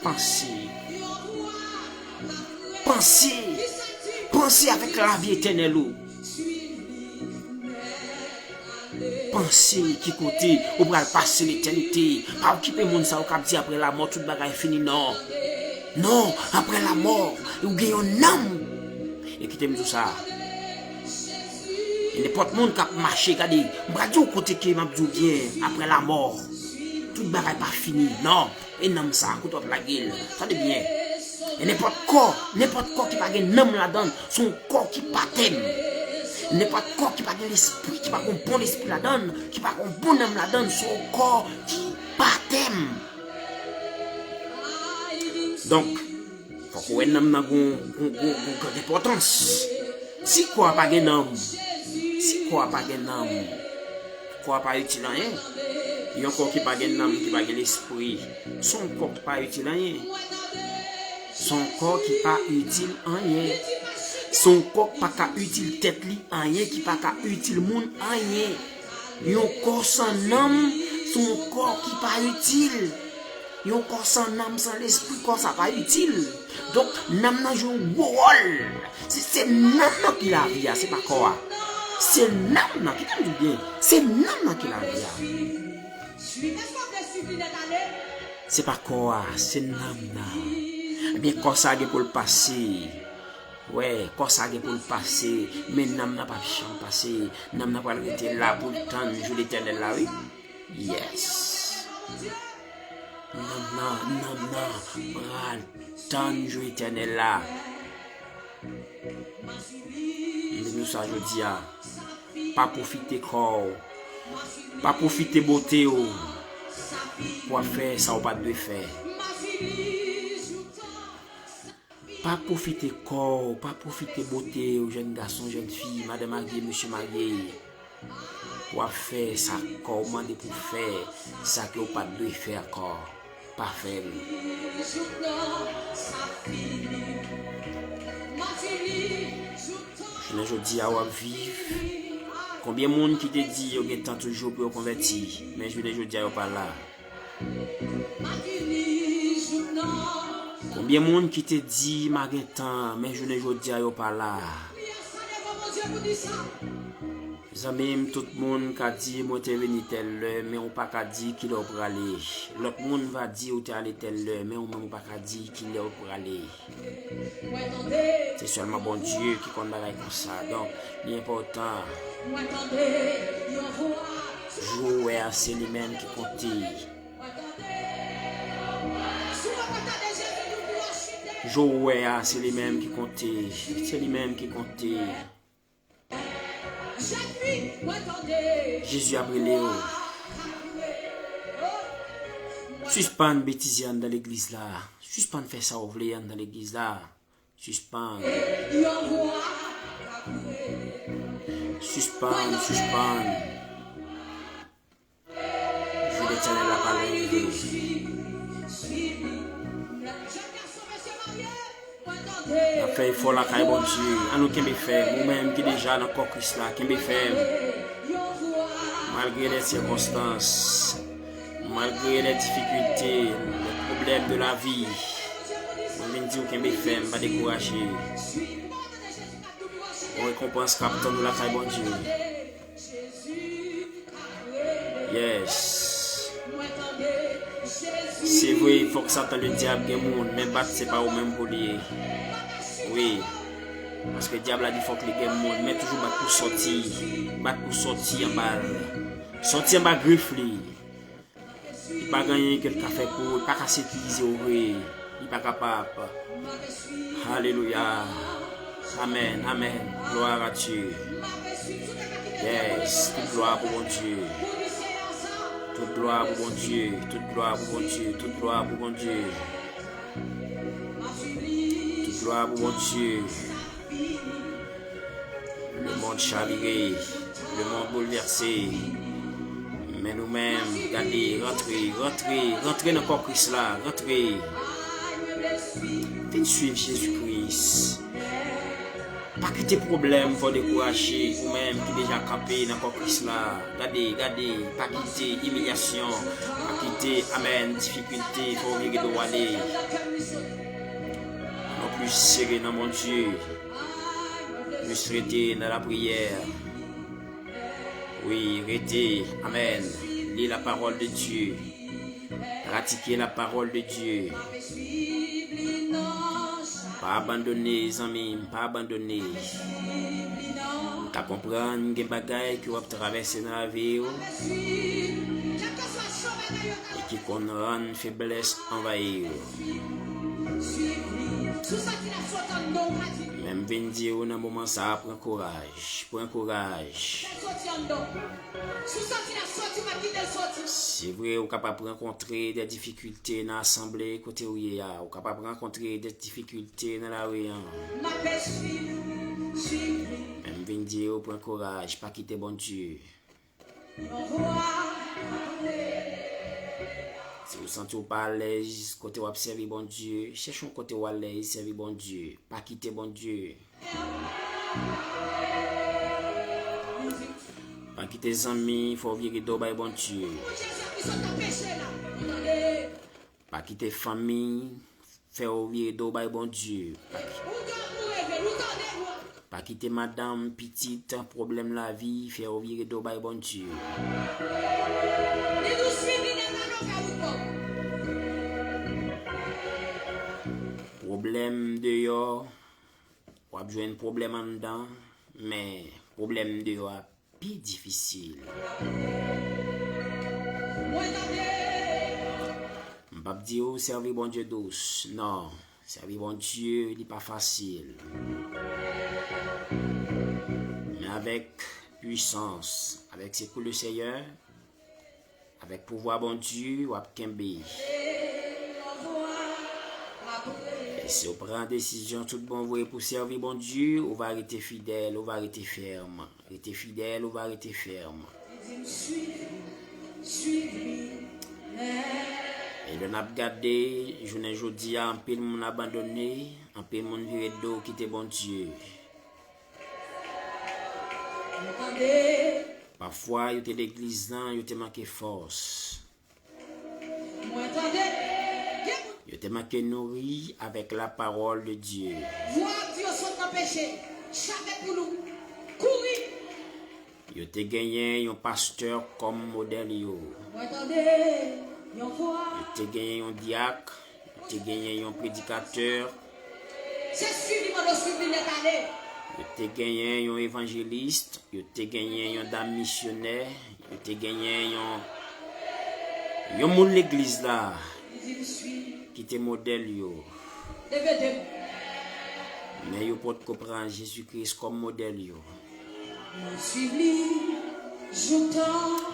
panse. Panse. Panse avèk lavi etènèl ou. Panse ki kote ou pral pase letènite. Pa okipe moun sa yo k ap di apre lamò tout bagay fini, non. Non, apre lamò, ou gen yon nanm. E kite m di w sa. E nenpòt moun k ap mache, gade, m pral di w kote ke m ap di w byen, apre lamò, tout bagay pa fini, non. E nanm sa a, kote w ap lage l? Tande byen. E nenpòt kò, nenpòt kò ki pa gen nanm ladan l, se yon kò ki pa tèm. Nenpòt kò ki pa gen lespri, ki pa gen bon lespri ladan l, ki pa gen bon nanm ladan l, se yon kò ki pa tèm. Donk, fòk ou wè nanm nan gon, gon, gon, gon grann enpòtans. Si kò a pa gen nanm, si kò a pa gen nanm, kò a pa itil anyen. Yon kò ki pa gen nanm, ki pa gen lespri, se yon kò ki pa itil anyen. Se yon kò ki pa itil anyen. Se yon kò ki pa ka itil tèt li anyen, ki pa ka itil moun anyen. Yon kò san nanm, se yon kò ki pa itil. Yon kò san nanm, san lespri, kò sa pa itil. Donk, nanm nan jwe yon gwo wòl. Se, se nanm nan ki lavi a, se pa kò a. Se nanm nan, kite m di w byen, se nanm nan ki lavi a. Se pa kò a, se nanm nan. Ebyen, kò sa gen pou l pase. Wè, kò sa gen pou l pase, men nanm nan p ap janm pase. Nanm nan pral rete la pou l tann jou Letènèl la, wi. Yes. Nanm nan, nanm nan pral tann jou Letènèl la. M di nou sa jodi a. Pa pwofite kò w. Pa pwofite bote w pou w ap fè sa w pa t dwe fè. Pa pwofite kò w, pa pwofite bote w, jèn gason, jèn fi, madan marye, mesye marye, pou w ap fè sa kò w mande pou w fè, sa ke w pa t dwe fè ankò. Pa fè l. Jounen jodi a w ap viv. Konbyen moun ki te di yo gen tan toujou pou yo konvèti, men jounen jodi a yo pa la? Konbyen moun ki te di m a gen tan, men jounen jodi a yo pa la? Zanmi m, tout moun ka di mwen te vini tèl lè, men ou pa ka di kilè w prale. Lòt moun va di ou te ale tèl lè, men ou menm ou pa ka di kilè w prale. Se sèlman Bondye ki konn bagay konsa. Donk, li enpòtan. Jou ou wè a, se li menm ki konte. Jou ou wè a, se li menm ki konte. Se li menm ki konte. Jezi ap rele w. Sispann betize anndan legliz la. Sispann fè sa w vle anndan legliz la. Sispann. Sispann, sispann. Jou Letènèl la pa lwen rive. N ap fè efò lakay Bondye. Ann nou kenbe fèm. Ou menm ki deja nan kò Kris la, kenbe fèm. Malgre lè sikonstans, malgre lè difikilte, lè pwoblèm de lavi, mwen vin di w kenbe fèm, pa dekouraje. Yon rekonpans k ap tann ou lakay Bondye. Yes. Se vre, fòk Satan Ledyab gen moun, men bat se pa ou menm pou li ye. Wi. Paske dyab la di fòk li gen moun, men toujou bat pou sòti. Bat pou sòti anba l. Sòti anba grif li. Li pa gen anyen ke l ka fè pou ou, li pa ka sekirize w vre. Li pa kapab. Alelouya. Amèn, amèn. Gloire à Dieu. Yes, tout glwa pou Bondye. Tout glwa pou Bondye. Tout glwa pou Bondye. Tout glwa pou Bondye. Tout glwa pou Bondye. Lemonn chavire, lemonn boulvèse. Men nou menm, gade, rantre, rantre, rantre nan kò Kris la, rantre. Vin swiv Jezi Kris. Pa kite pwoblèm fè w dekouraje, ou menm ki deja kanpe nan kò Kris la. Gade, gade, pa kite imilyasyon, pa kite, amèn, difikilte fè w vire do w ale. Anon plis sere nan Bondye. Plis rete nan lapriyè. Wi, rete. Amèn. Li lapawòl de Dye. Pratike lapawòl de Dye. Pa abandone, zanmi m, pa abandone. M ka konprann gen bagay ke w ap travèse nan lavi w e ki konn rann feblès anvayi w. Men m vin di w nan moman sa a, pran kouraj, pran kouraj. Se vre, ou kapab rankontre de difikilte nan asanble kote ou ye a. Ou kapab rankontre de difikilte nan lari an. Men m vin di w, pran kouraj, pa kite Bondye. Si w santi w pa alèz kote w ap sèvi Bondye, chèche yon kote w alèz, sèvi Bondye. Pa kite Bondye. Pa kite zanmi fè w vire do bay Bondye. Pa kite fanmi fè w vire do bay Bondye. Pa, pa kite madanm, pitit, pwoblèm lavi fè w vire do bay Bondye. Pwoblèm deyò, w ap jwenn pwoblèm anndan, men pwoblèm deyò a pi difisil. M p ap di w sèvi Bondye dous. Non, sèvi Bondye, li pa fasil. Men avèk pwisans, avèk sekou le Seyè, avèk pouvwa Bondye, w ap kenbe. E si w pran desizyon tout bon vre pou sèvi Bondye, ou va rete fidèl, ou va rete fèm. Rete fidèl, ou va rete fèm. E lè n ap gade, jounen jodi a, anpil moun abandone, anpil moun vire do kite Bondye. Pafwa, yo te legliz lan, yo te manke fòs. Yo te manke nouri avèk la parole de Dieu. Vwa ap di yo sot nan peche. Chape pou nou. Kouri. Yo te genyen yon pastè kòm modèl yo. Yo te genyen yon dyak, yo te genyen yon predikatè, Se swiv li mande w swiv li nèt ale. Yo te genyen yon evanjelis, yo te genyen yon dam misyonè, yo te genyen yon, yon moun legliz la Li di m swiv. Ki te modèl yo. Leve de m. Men yo potko pran Jezi Kris kòm modèl yo. M ap swiv li joutan.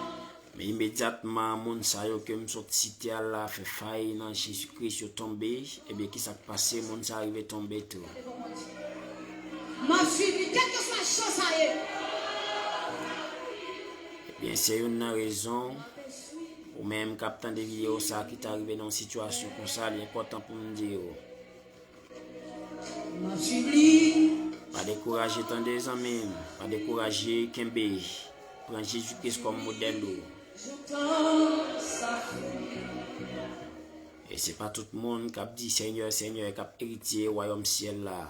Men imedyatman, moun sa yo ke m sot site a la fè fay nan Jezi Kris, yo tonbe, ebyen, ki sa k pase? Moun sa rive tonbe tou. M ap swiv li, kèlkeswa jan sa ye. Ebyen, se youn nan rezon, ou menm k ap tande videyo sa ki ta rive nan yon sitiyasyon konsa, li enpòtan pou m di w. M ap swiv li. Pa dekouraje, tande, zanmi m. Pa dekouraje, kenbe. Pran Jezi Kris kòm modèl ou. Joutan sa fini. E se pa tout moun k ap di, Senyè, Senyè, k ap eritye wayòm syèl la.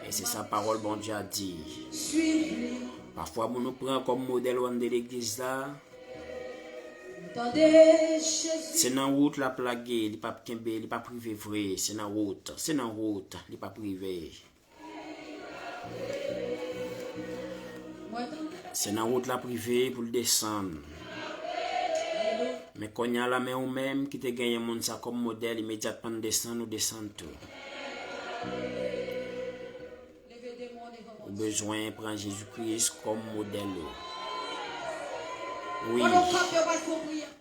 E se sa pawòl Bondye a di. Swiv li. Pafwa, moun nou pran kòm modèl ou anndan legliz la, Tande Jezi. Se nan wout l ap lage, li p ap kenbe, li p ap rive vre. Se nan wout, se nan wout, li p ap rive. Mwen tande. Se nan wout l ap rive pou l desann. Men kounye a la, men ou menm ki te genyen moun sa kòm modèl, imedyatman l desann, ou desann tou. Ou bezwen pran Jezi Kris kòm modèl ou. Wi.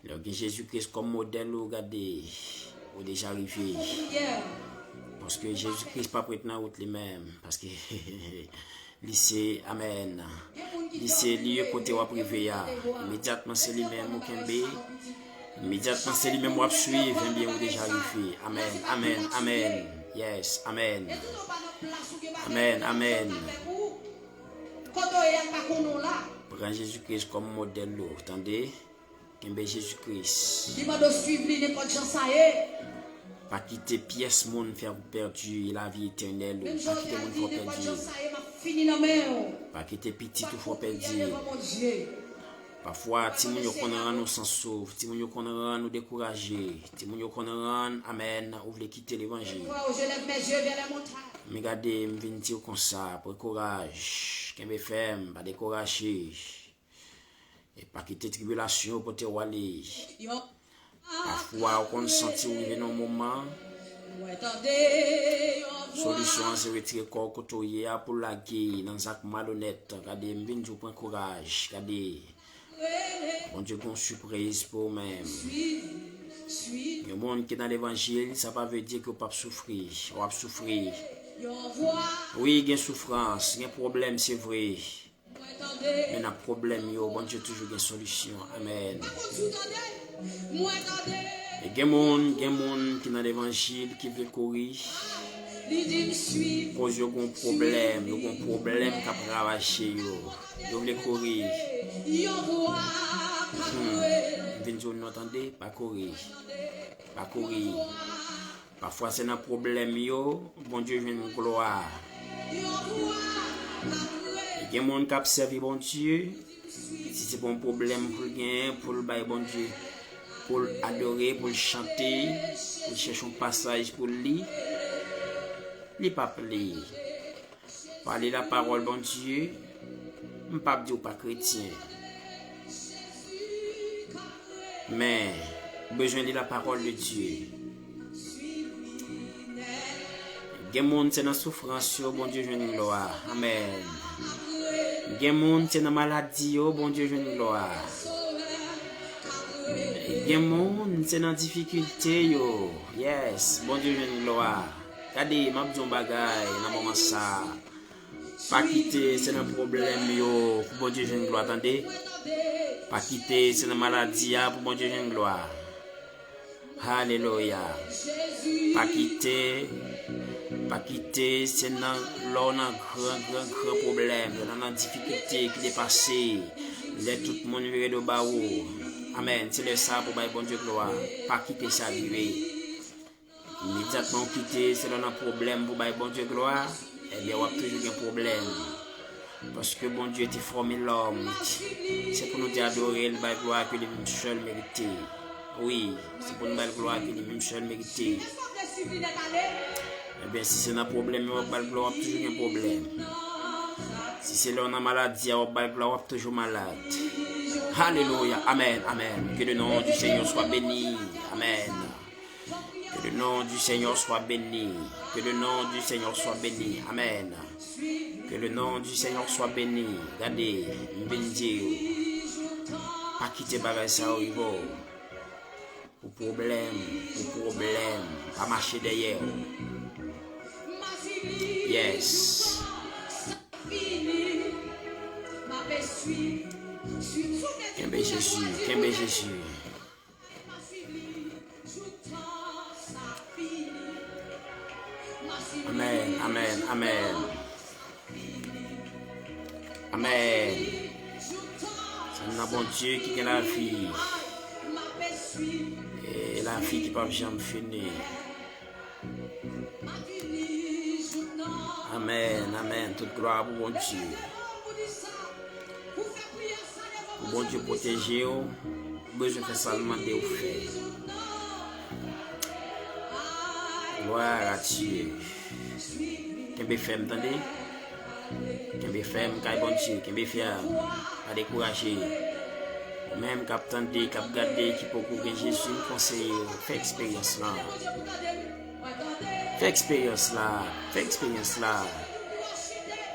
Lè w gen Jezi Kris kòm modèl ou, gade, ou deja rive. Paske Jezi Kris p ap ret nan wout li menm. Paske li se, amèn. Li se lye kote w ap rive a. Imedyatman se li menm ou kenbe. Imedyatman se li menm w ap swiv, ebyen ou deja rive. Amèn, amèn, amèn. Yes, amèn. Amèn, amèn. Pran Jezi Kris kòm modèl ou, tande? Kenbe Jezi Kris. Li mande w swiv li nenpòt jan sa ye. Pa kite pyès moun fè w pèdi lavi etènèl ou. Pa kite moun fè w pèdi. Pa kite pitit ou fè w pèdi. Pafwa, timoun yo konn rann ou san souf, timoun yo konn rann ou dekouraje, timoun yo konn rann, amèn, ou vle kite levanjil. Men gade, m vin di w konsa, pran kouraj, kenbe fèm, pa dekouraje. E pa kite tribilasyon yo pote w ale. Pafwa, ou konn santi w rive nan yon moman, solisyon an se retire kò w kote w ye a pou lage nan zak malonèt. Gade, m vin di w pran kouraj. Gade, Bondye gen yon sipriz pou ou menm. Yon moun ki nan levanjil, sa pa vle di ke w p ap soufri. W ap soufri. Wi, gen soufrans, gen pwoblèm, se vre. Men nan pwoblèm yo, Bondye toujou gen solisyon. Amèn. E gen moun, gen moun ki nan levanjil, ki vle kouri. Koz yo gon pwoblèm, yo gon pwoblèm k ap ravaje yo. Yo vle kouri. Hmm. M vin di w non, tande, pa kouri. Pa kouri. Pafwa se nan pwoblèm yo Bondye jwenn glwa. Gen moun k ap sèvi Bondye, si se pa yon pwoblèm pou l genyen, pou l bay Bondye, pou l adore, pou l chante, pou l chèche yon pasaj pou l li, li p ap li. Pa li lapawòl Bondye, m p ap di w pa kretyen. Men, ou bezwen li lapawòl de Dye. Gen moun se nan soufrans yo Bondye jwenn glwa. Amèn. Gen moun se nan maladi yo Bondye jwenn glwa. Gen moun se nan difikilte yo. Yes, Bondye jwenn glwa. Gade, m ap di yon bagay nan moman sa. Pa kite se nan pwoblèm yo pou Bondye jwenn glwa, tande. Pa kite se nan maladi a pou Bondye jwenn glwa. Alelouya. Pa kite, pa kite se nan lè w nan gran, gran, gran pwoblèm, lè w nan difikilte ki depase, lè tout moun vire do ba ou. Amèn. Se lè sa pou bay Bondye glwa. Pa kite sa rive. Imedyatman w kite se lè w nan pwoblèm pou bay Bondye glwa, ebyen w ap toujou gen pwoblèm. Paske Bondye te fòme lòm, se pou nou te adore l, bay glwa ke li menm sèl merite. Wi, se pou nou bay glwa ke li menm sèl merite. Ebyen, si se nan pwoblèm yo w ap bay glwa, w ap toujou gen pwoblèm. Si se lè w nan maladi a w ap bay glwa, w ap toujou malad. Alelouya, amèn, amèn. Que le nom du Seigneur soit béni. Amèn. Que le nom du Seigneur soit béni. Que le nom du Seigneur soit béni. Amèn. Que le nom du Seigneur soit béni. Gade, m vin di w, pa kite bagay sa yo rive w. Pou pwoblèm, pou pwoblèm, pa mache dèyè w. Yes. Kenbe Jezi, kenbe Jezi. Amèn, amèn, amèn. Amèn. Se nan Bondye ki gen lavi. E lavi ki p ap janm fini. Amèn, amèn. Tout glwa pou Bondye. Pou Bondye pwoteje w, ou bezwen fè sa l mande w fè. Gloire à Dieu. Kenbe fèm, tande. Kenbe fèm kay Bondye, kenbe fèm. Pa dekouraje. Ou menm k ap tande, k ap gade, ki poko gen Jezi, m konseye w, fè eksperyans lan. Fè eksperyans la, fè eksperyans la.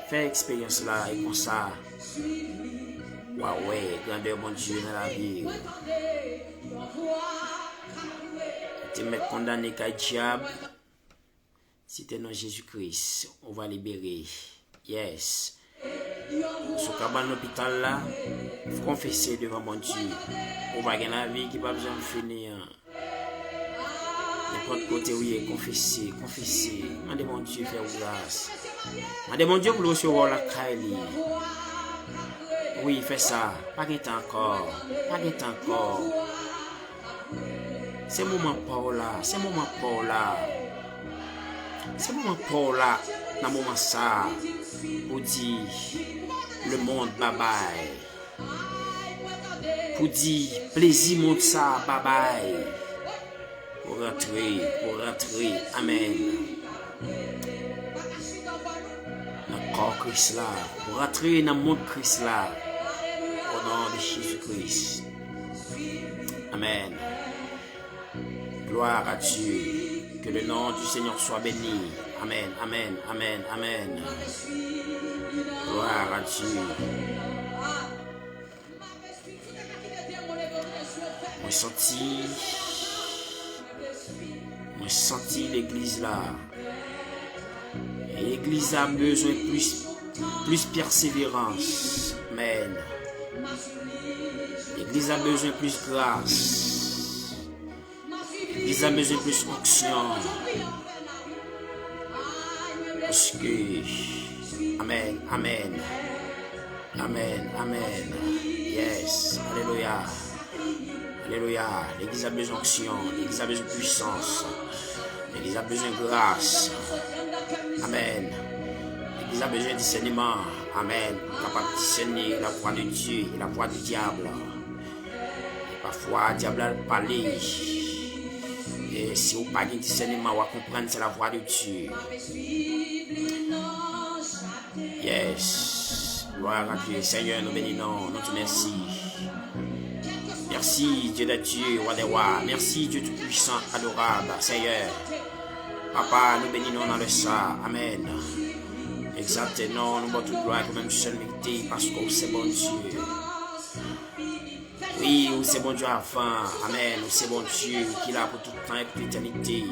Fè eksperyans la, e konsa, w a wè grandè Bondye nan lavi w. Ou te mèt kondane kay dyab. Site non Jezi Kris, ou va libere. Yes. Sou kabann lopital la, konfese devan Bondye. Ou va gen lavi ki p ap janm fini an. Nenpòt kote ou ye, konfese, konfese. Mande Bondye fè ou gras. Mande Bondye pou l resevwa w lakay li. Wi, fè sa. Pa gen tan ankò. Pa gen tan ankò. Se moman pa w la. Se moman pa w la. Se moman pa w la. Nan moman sa, ou di lemonn babay. Pou di plezi mond sa a babay. Pou rantre, pou rantre. Amèn. Nan kò Kris la. Pou rantre nan mond Kris la. O non de Jezi Kris. Amèn. Gloire à Dieu. Que le nom du Seigneur soit béni. Amen, amen, amen, amen. Gloire à Dieu. Mwen santi, mwen santi legliz la. Legliz la bezwen plis, plis pèseverans. Amen. Legliz la bezwen plis gras. Legliz la bezwen plis onksyon. Paske, amèn, amèn. Amèn, amèn. Yes, alelouya. Alelouya. Legliz la bezwen onksyon, legliz la bezwen pwisans, legliz la bezwen gras. Amèn. Legliz la bezwen disèneman. Amèn. Pou kapab disène la voix de Dieu et la voix du diable. E pafwa dyab la pale. E si w pa gen disèneman, w a konprann se la voix de Dieu. Yes. Gloire à Dieu. Senyè, nou beni non, nou di mèsi. Mèsi, Dieu des dieux, roi des rois. Mèsi, Dieu tout-puissant, adorable, Senyè. Papa, nou beni non nan lè sa. Amèn. Egzalte non, nou ba w tout glwa ke ou menm sèl merite, paske w se Bondye. Wi, ou se Bondye avan. Amèn. Ou se Bondye ki la pou tout tan e pou etènite.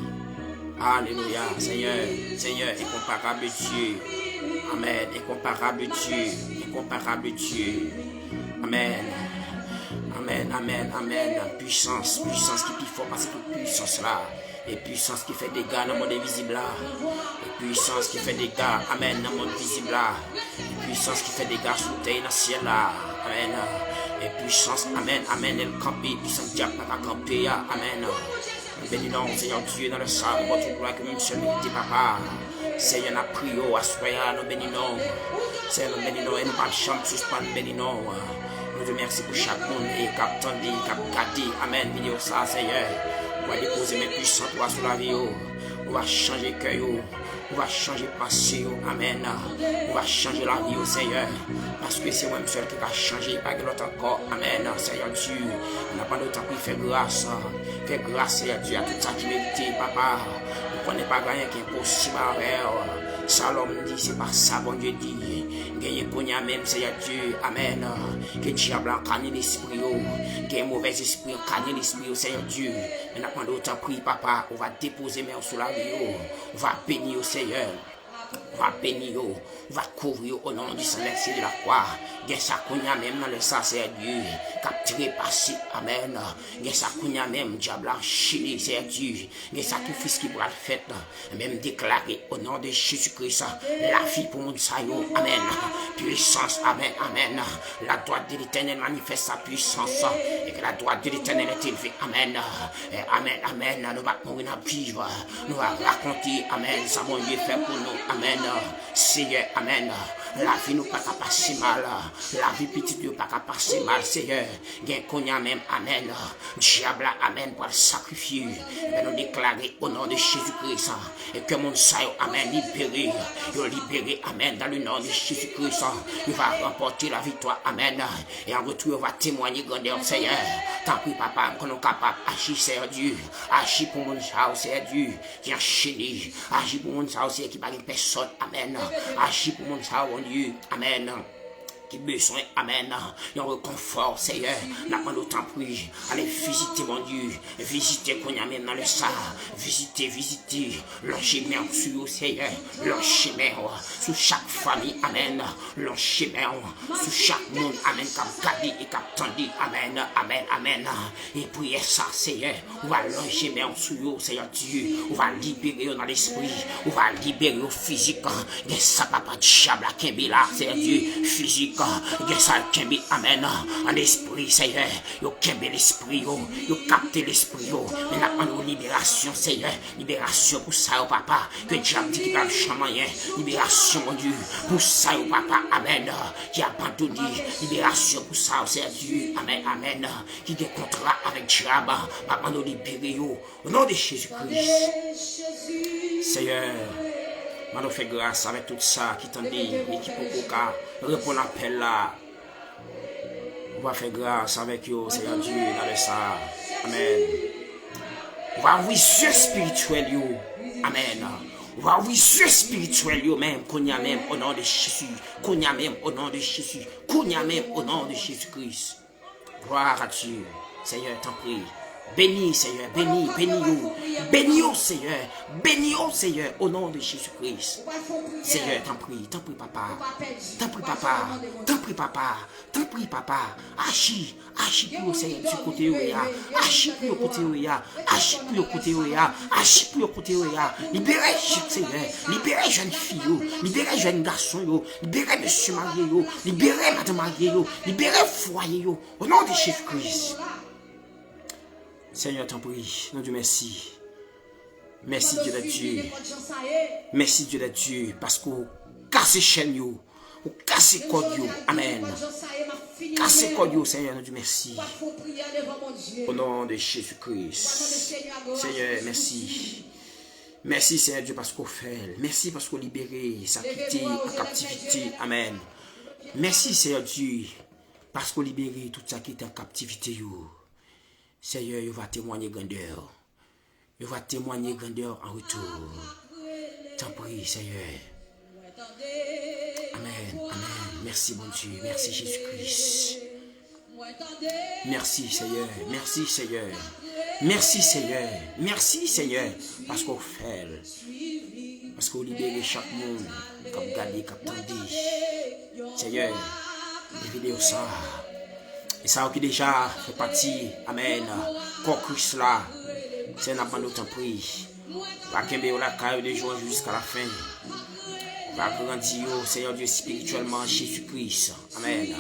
Alelouya. Senyè, Senyè, incomparable Dieu. Amèn. Incomparable Dieu. Incomparable Dieu. Amèn. Amèn, amèn, amèn. Pwisans, pwisans ki pi fò pase tout pwisans la. E pwisans ki fè dega nan mond envizib la. E pwisans ki fè dega, amèn, nan mond vizib la. E pwisans ki fè dega sou tè e nan syèl la. Amèn. E pwisans, amèn, amèn, lè l kanpe, pwisans dyab pa ka kanpe a. Amèn. Nou beni non, Senyè Dye, nan lè sa, nou ba w tout glwa ke ou menm sèl merite, papa. Senyè, n ap priye w aswè a, nou beni non. Senyè, nou beni non, e nou p ap janm sispann beni non. Nou di w mèsi pou chak moun e k ap tande, k ap gade, amèn, videyo sa, Senyè. Ou va depoze men pwisan ou a sou lavi yo. Ou va chanje kè yo. Ou va chanje panse yo, amèn. Ou va chanje lavi yo, Senyè. Paske se ou menm sèl ki ka chanje, pa gen lòt ankò, amèn. Senyè Dye, n ap mande w tanpri fè gras. Fè gras, Senyè Dye, a tout sa ki merite, papa. Nou konnen pa gen anyen ki enposib avè w. Sa lòm di, se pa sa Bondye di. Genyen kounye a menm, Senyè Dye, amèn. Ke dyab la ankane lespri yo. Ke movèzespri ankane lespri yo, Senyè Dye. Men n ap mande w tanpri, papa, ou va depoze men w sou lavi yo. Ou va beni yo, Senyè. Ou va beni yo. Ou va kouvri yo o non di san vèse de la kwa. Gen sa kounye a menm nan lè sa, Senyè Dye, k ap trepase, amèn. Gen sa kounye a menm, dyab la anchene, Senyè Dye. Gen sakrifis ki pral fèt, men m deklare, o non de Jezi Kris, lavi pou moun sa yo. Amèn. Pwisans, amèn, amèn. La droite de l'Éternel manifeste sa puissance. Et que la droite de l'Éternel est élevée. Amèn. E amèn, amèn. Nou p ap mouri, n ap viv. Nou va rakonte, amèn, sa Bondye fè pou nou. Amèn. Seyè, amèn. Lavi nou pa ka pase mal. Lavi pitit yo pa ka pase mal, Seyè. Gen kounye a menm, amèn. Dyab la, amèn, pral sakrifye. Ebyen, nou deklare o non de Jezi Kris, e ke moun sa yo, amèn, libere. Yo libere, amèn, dans le nom de Jésus-Christ. Yo va ranpòte la viktwa, amèn. E an retou, yo va temwanye grandè w, Senyè. Tanpri, papa, m konnen w kapab. Aji, Senyè Dye. Aji pou moun sa yo, Senyè Dye, ki anchene. Aji pou moun sa yo, Senyè, ki pa gen pèsòn. Amèn. Aji pou moun sa yo, Bondye. Amèn. Ki bezwen, amèn, yon rekonfò, Seyè. N ap mande w, tanpri, ale vizite, Bondye. Vizite kounye a menm nan lè sa. Vizite, vizite. Lonje men w sou yo, Seyè. Lonje men w sou chak fanmi, amèn. Lonje men w sou chak moun, amèn, k ap gade e k ap tande, amèn, amèn, amèn. E priyè sa, Seyè, ou va lonje men w sou yo, Seyè Dye. Ou va libere yo nan lespri. Ou va libere yo fizik. Gen sa, papa, dyab la kenbe la, Seyè Dye, fizik. Gen sa l kenbe, amèn, an espri, Seyè. Yo kenbe lespri yo. Yo kapte lespri yo. Men n ap mande w liberasyon, Seyè. Liberasyon pou sa yo, papa. Ke dyab di ki p ap janm anyen. Liberasyon, Bondye, pou sa yo, papa. Amèn. Ki abandone. Liberasyon pou sa yo, Seyè Dye. Amèn, amèn. Ki gen kontra avèk dyab, m ap mande w libere yo. O non de Jezi Kris. Seyè, mande w fè gras avèk tout sa ki tande e ki poko ka reponn apèl la. Ou va fè gras avèk yo, Seyè Dye, nan lè sa. Amèn. Ou va ouvri zye espirityèl yo. Amèn. Ou va ouvri zye espirityèl yo menm, kounye a menm, o non de Jezi. Kounye a menm, o non de Jezi. Kounye a menm, o non de Jezi Kris. Gloire à Dieu. Senyè, tanpri, Beni, Seyè, beni, beni yo. Beni yo, Seyè. Beni yo, Seyè, o non de Jezi Kris. Seyè, tanpri, tanpri, papa. Tanpri, papa. Tanpri, papa. Tanpri, papa. Aji, aji pou yo, Seyè, Dye, kote yo ye a. Aji pou yo, kote yo ye a. Aji pou yo, kote yo ye a. Aji pou yo, kote yo ye a. Libere chak, Seyè. Libere jèn fi yo. Libere jèn gason yo. Libere mesye marye yo. Libere madanm marye yo. Libere fwaye yo. O non de Jezi Kris. Seyè, tanpri, nou di w mèsi. Mèsi, Dye de Dye. Mèsi, Dye de Dye, paske w kase chèn yo. Ou kase kòd yo. Amèn. Kase kòd yo, Seyè, nou di w mèsi. O non de Jezi Kris. Seyè, mèsi. Mèsi, Seyè Dye, paske w fè l. Mèsi paske w libere sa ki te an kaptivite. Amèn. Mèsi, Seyè Dye, paske w libere tout sa ki te an kaptivite yo. Seyè, yo va temwanye grandè w. Yo va temwanye grandè w an retou. Tanpri, Seyè. Amèn, amèn. Mèsi, Bondye. Mèsi, Jezi Kris. Mèsi, Seyè. Mèsi, Seyè. Mèsi, Seyè. Mèsi, Seyè. Paske w fè l. Paske w libere chak moun k ap gade, k ap tande. Seyè, nan videyo sa a. E sa yo ki deja fè pati, amèn, kò Kris la. Seyè, n ap mande w tanpri. Va kenbe yo lakay ou de jou an jou jiska lafen. Va grandi yo, Seyè Dye, espirityèlman, Jezi Kris. Amèn.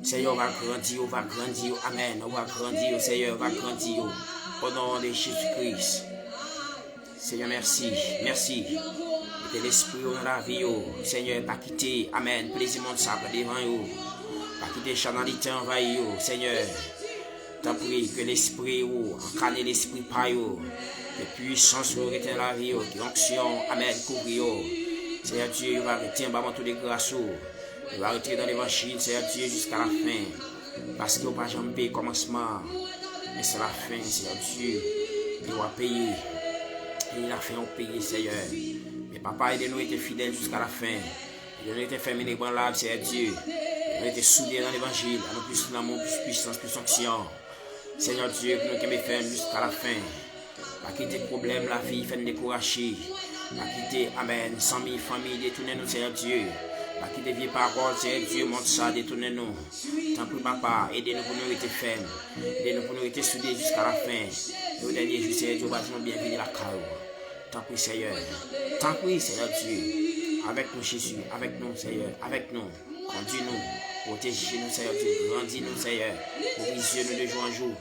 Seyè, va grandi yo, va grandi yo. Amèn. Va grandi yo, Seyè, va grandi yo. O non de Jezi Kris. Seyè, mèsi, mèsi. Mete lespri yo nan lavi yo. Seyè, pa kite, amèn, plezi mond sa pran devan yo. Pa kite chanalite anvayi yo, Seyè. Tanpri, ke lespri ou ankane lespri pa yo. Ke pwisans ou rete nan lavi yo. Ke onksyon, amèn, kouvri yo. Seyè Dye, yo va rete anba manto de gras ou. Yo va rete nan levanjil, Seyè Dye, jiska lafen. Paske ou pa janm peye kòmansman an, men se lafen, Seyè Dye, ke w ap peye. E lafen ou peye, Seyè. Men Papa, ede nou rete fidèl jiska lafen. Ede nou rete fèmen nebranlab, Seyè Dye. Ede nou rete soude nan levanjil. Ban nou plis lanmou, plis pwisans, plis onksyon. Seyè Dye, pou nou kenbe fèm jiska lafen. Pa kite pwoblèm lavi fè n dekouraje. Pa kite, amèn, zanmi, fanmi detounen nou, Seyè Dye. Pa kite vye pawòl, Seyè Dye, mond sa detounen nou. Tanpri, Papa, ede nou pou nou rete fèm. Ede nou pou nou rete soude jiska lafen. E o dènye jou, Seyè Dye, ou va di nou byenvini lakay ou. Tanpri, Seyè. Tanpri, Seyè Dye. Avèk nou, Jezi. Avèk nou, Seyè. Avèk nou. Kondi nou, pwoteje nou, Seyè Dye, grandi nou, Seyè, kouvri zye nou de jou an jou.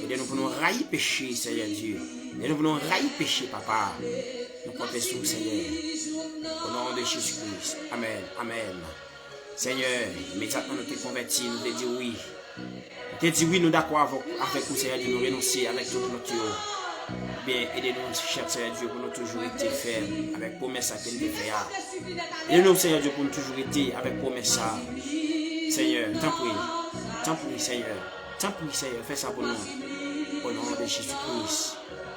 Ede nou pou nou rayi peche, Seyè Dye. Ede nou pou nou rayi peche, Papa. Nou konte sou ou, Seyè. O non de Jezi Kris. Amèn. Amèn. Seyè, imedyatman nou te konvèti, nou te di wi. Nou te di wi, nou dakò avèk, avèk ou, Seyè Dye, nou renonse avèk tout lòt yo. Byen, ede nou, chè Seyè Dye, pou nou toujou rete fèm avèk pwomès sa ke n te fè a. Ede nou, Seyè Dye, pou nou toujou rete avèk pwomès sa. Seyè, tanpri, tanpri, Seyè, tanpri, Seyè, fè sa pou nou. O non de Jezi Kris,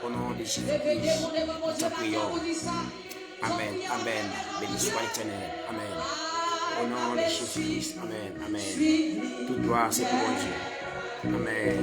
o non de Jezi Kris, nou te priyè w. Amèn, amèn. Beni swa Letènèl. Amèn. O non de Jezi Kris. Amèn, amèn. Tout glwa se pou Bondye. Amèn.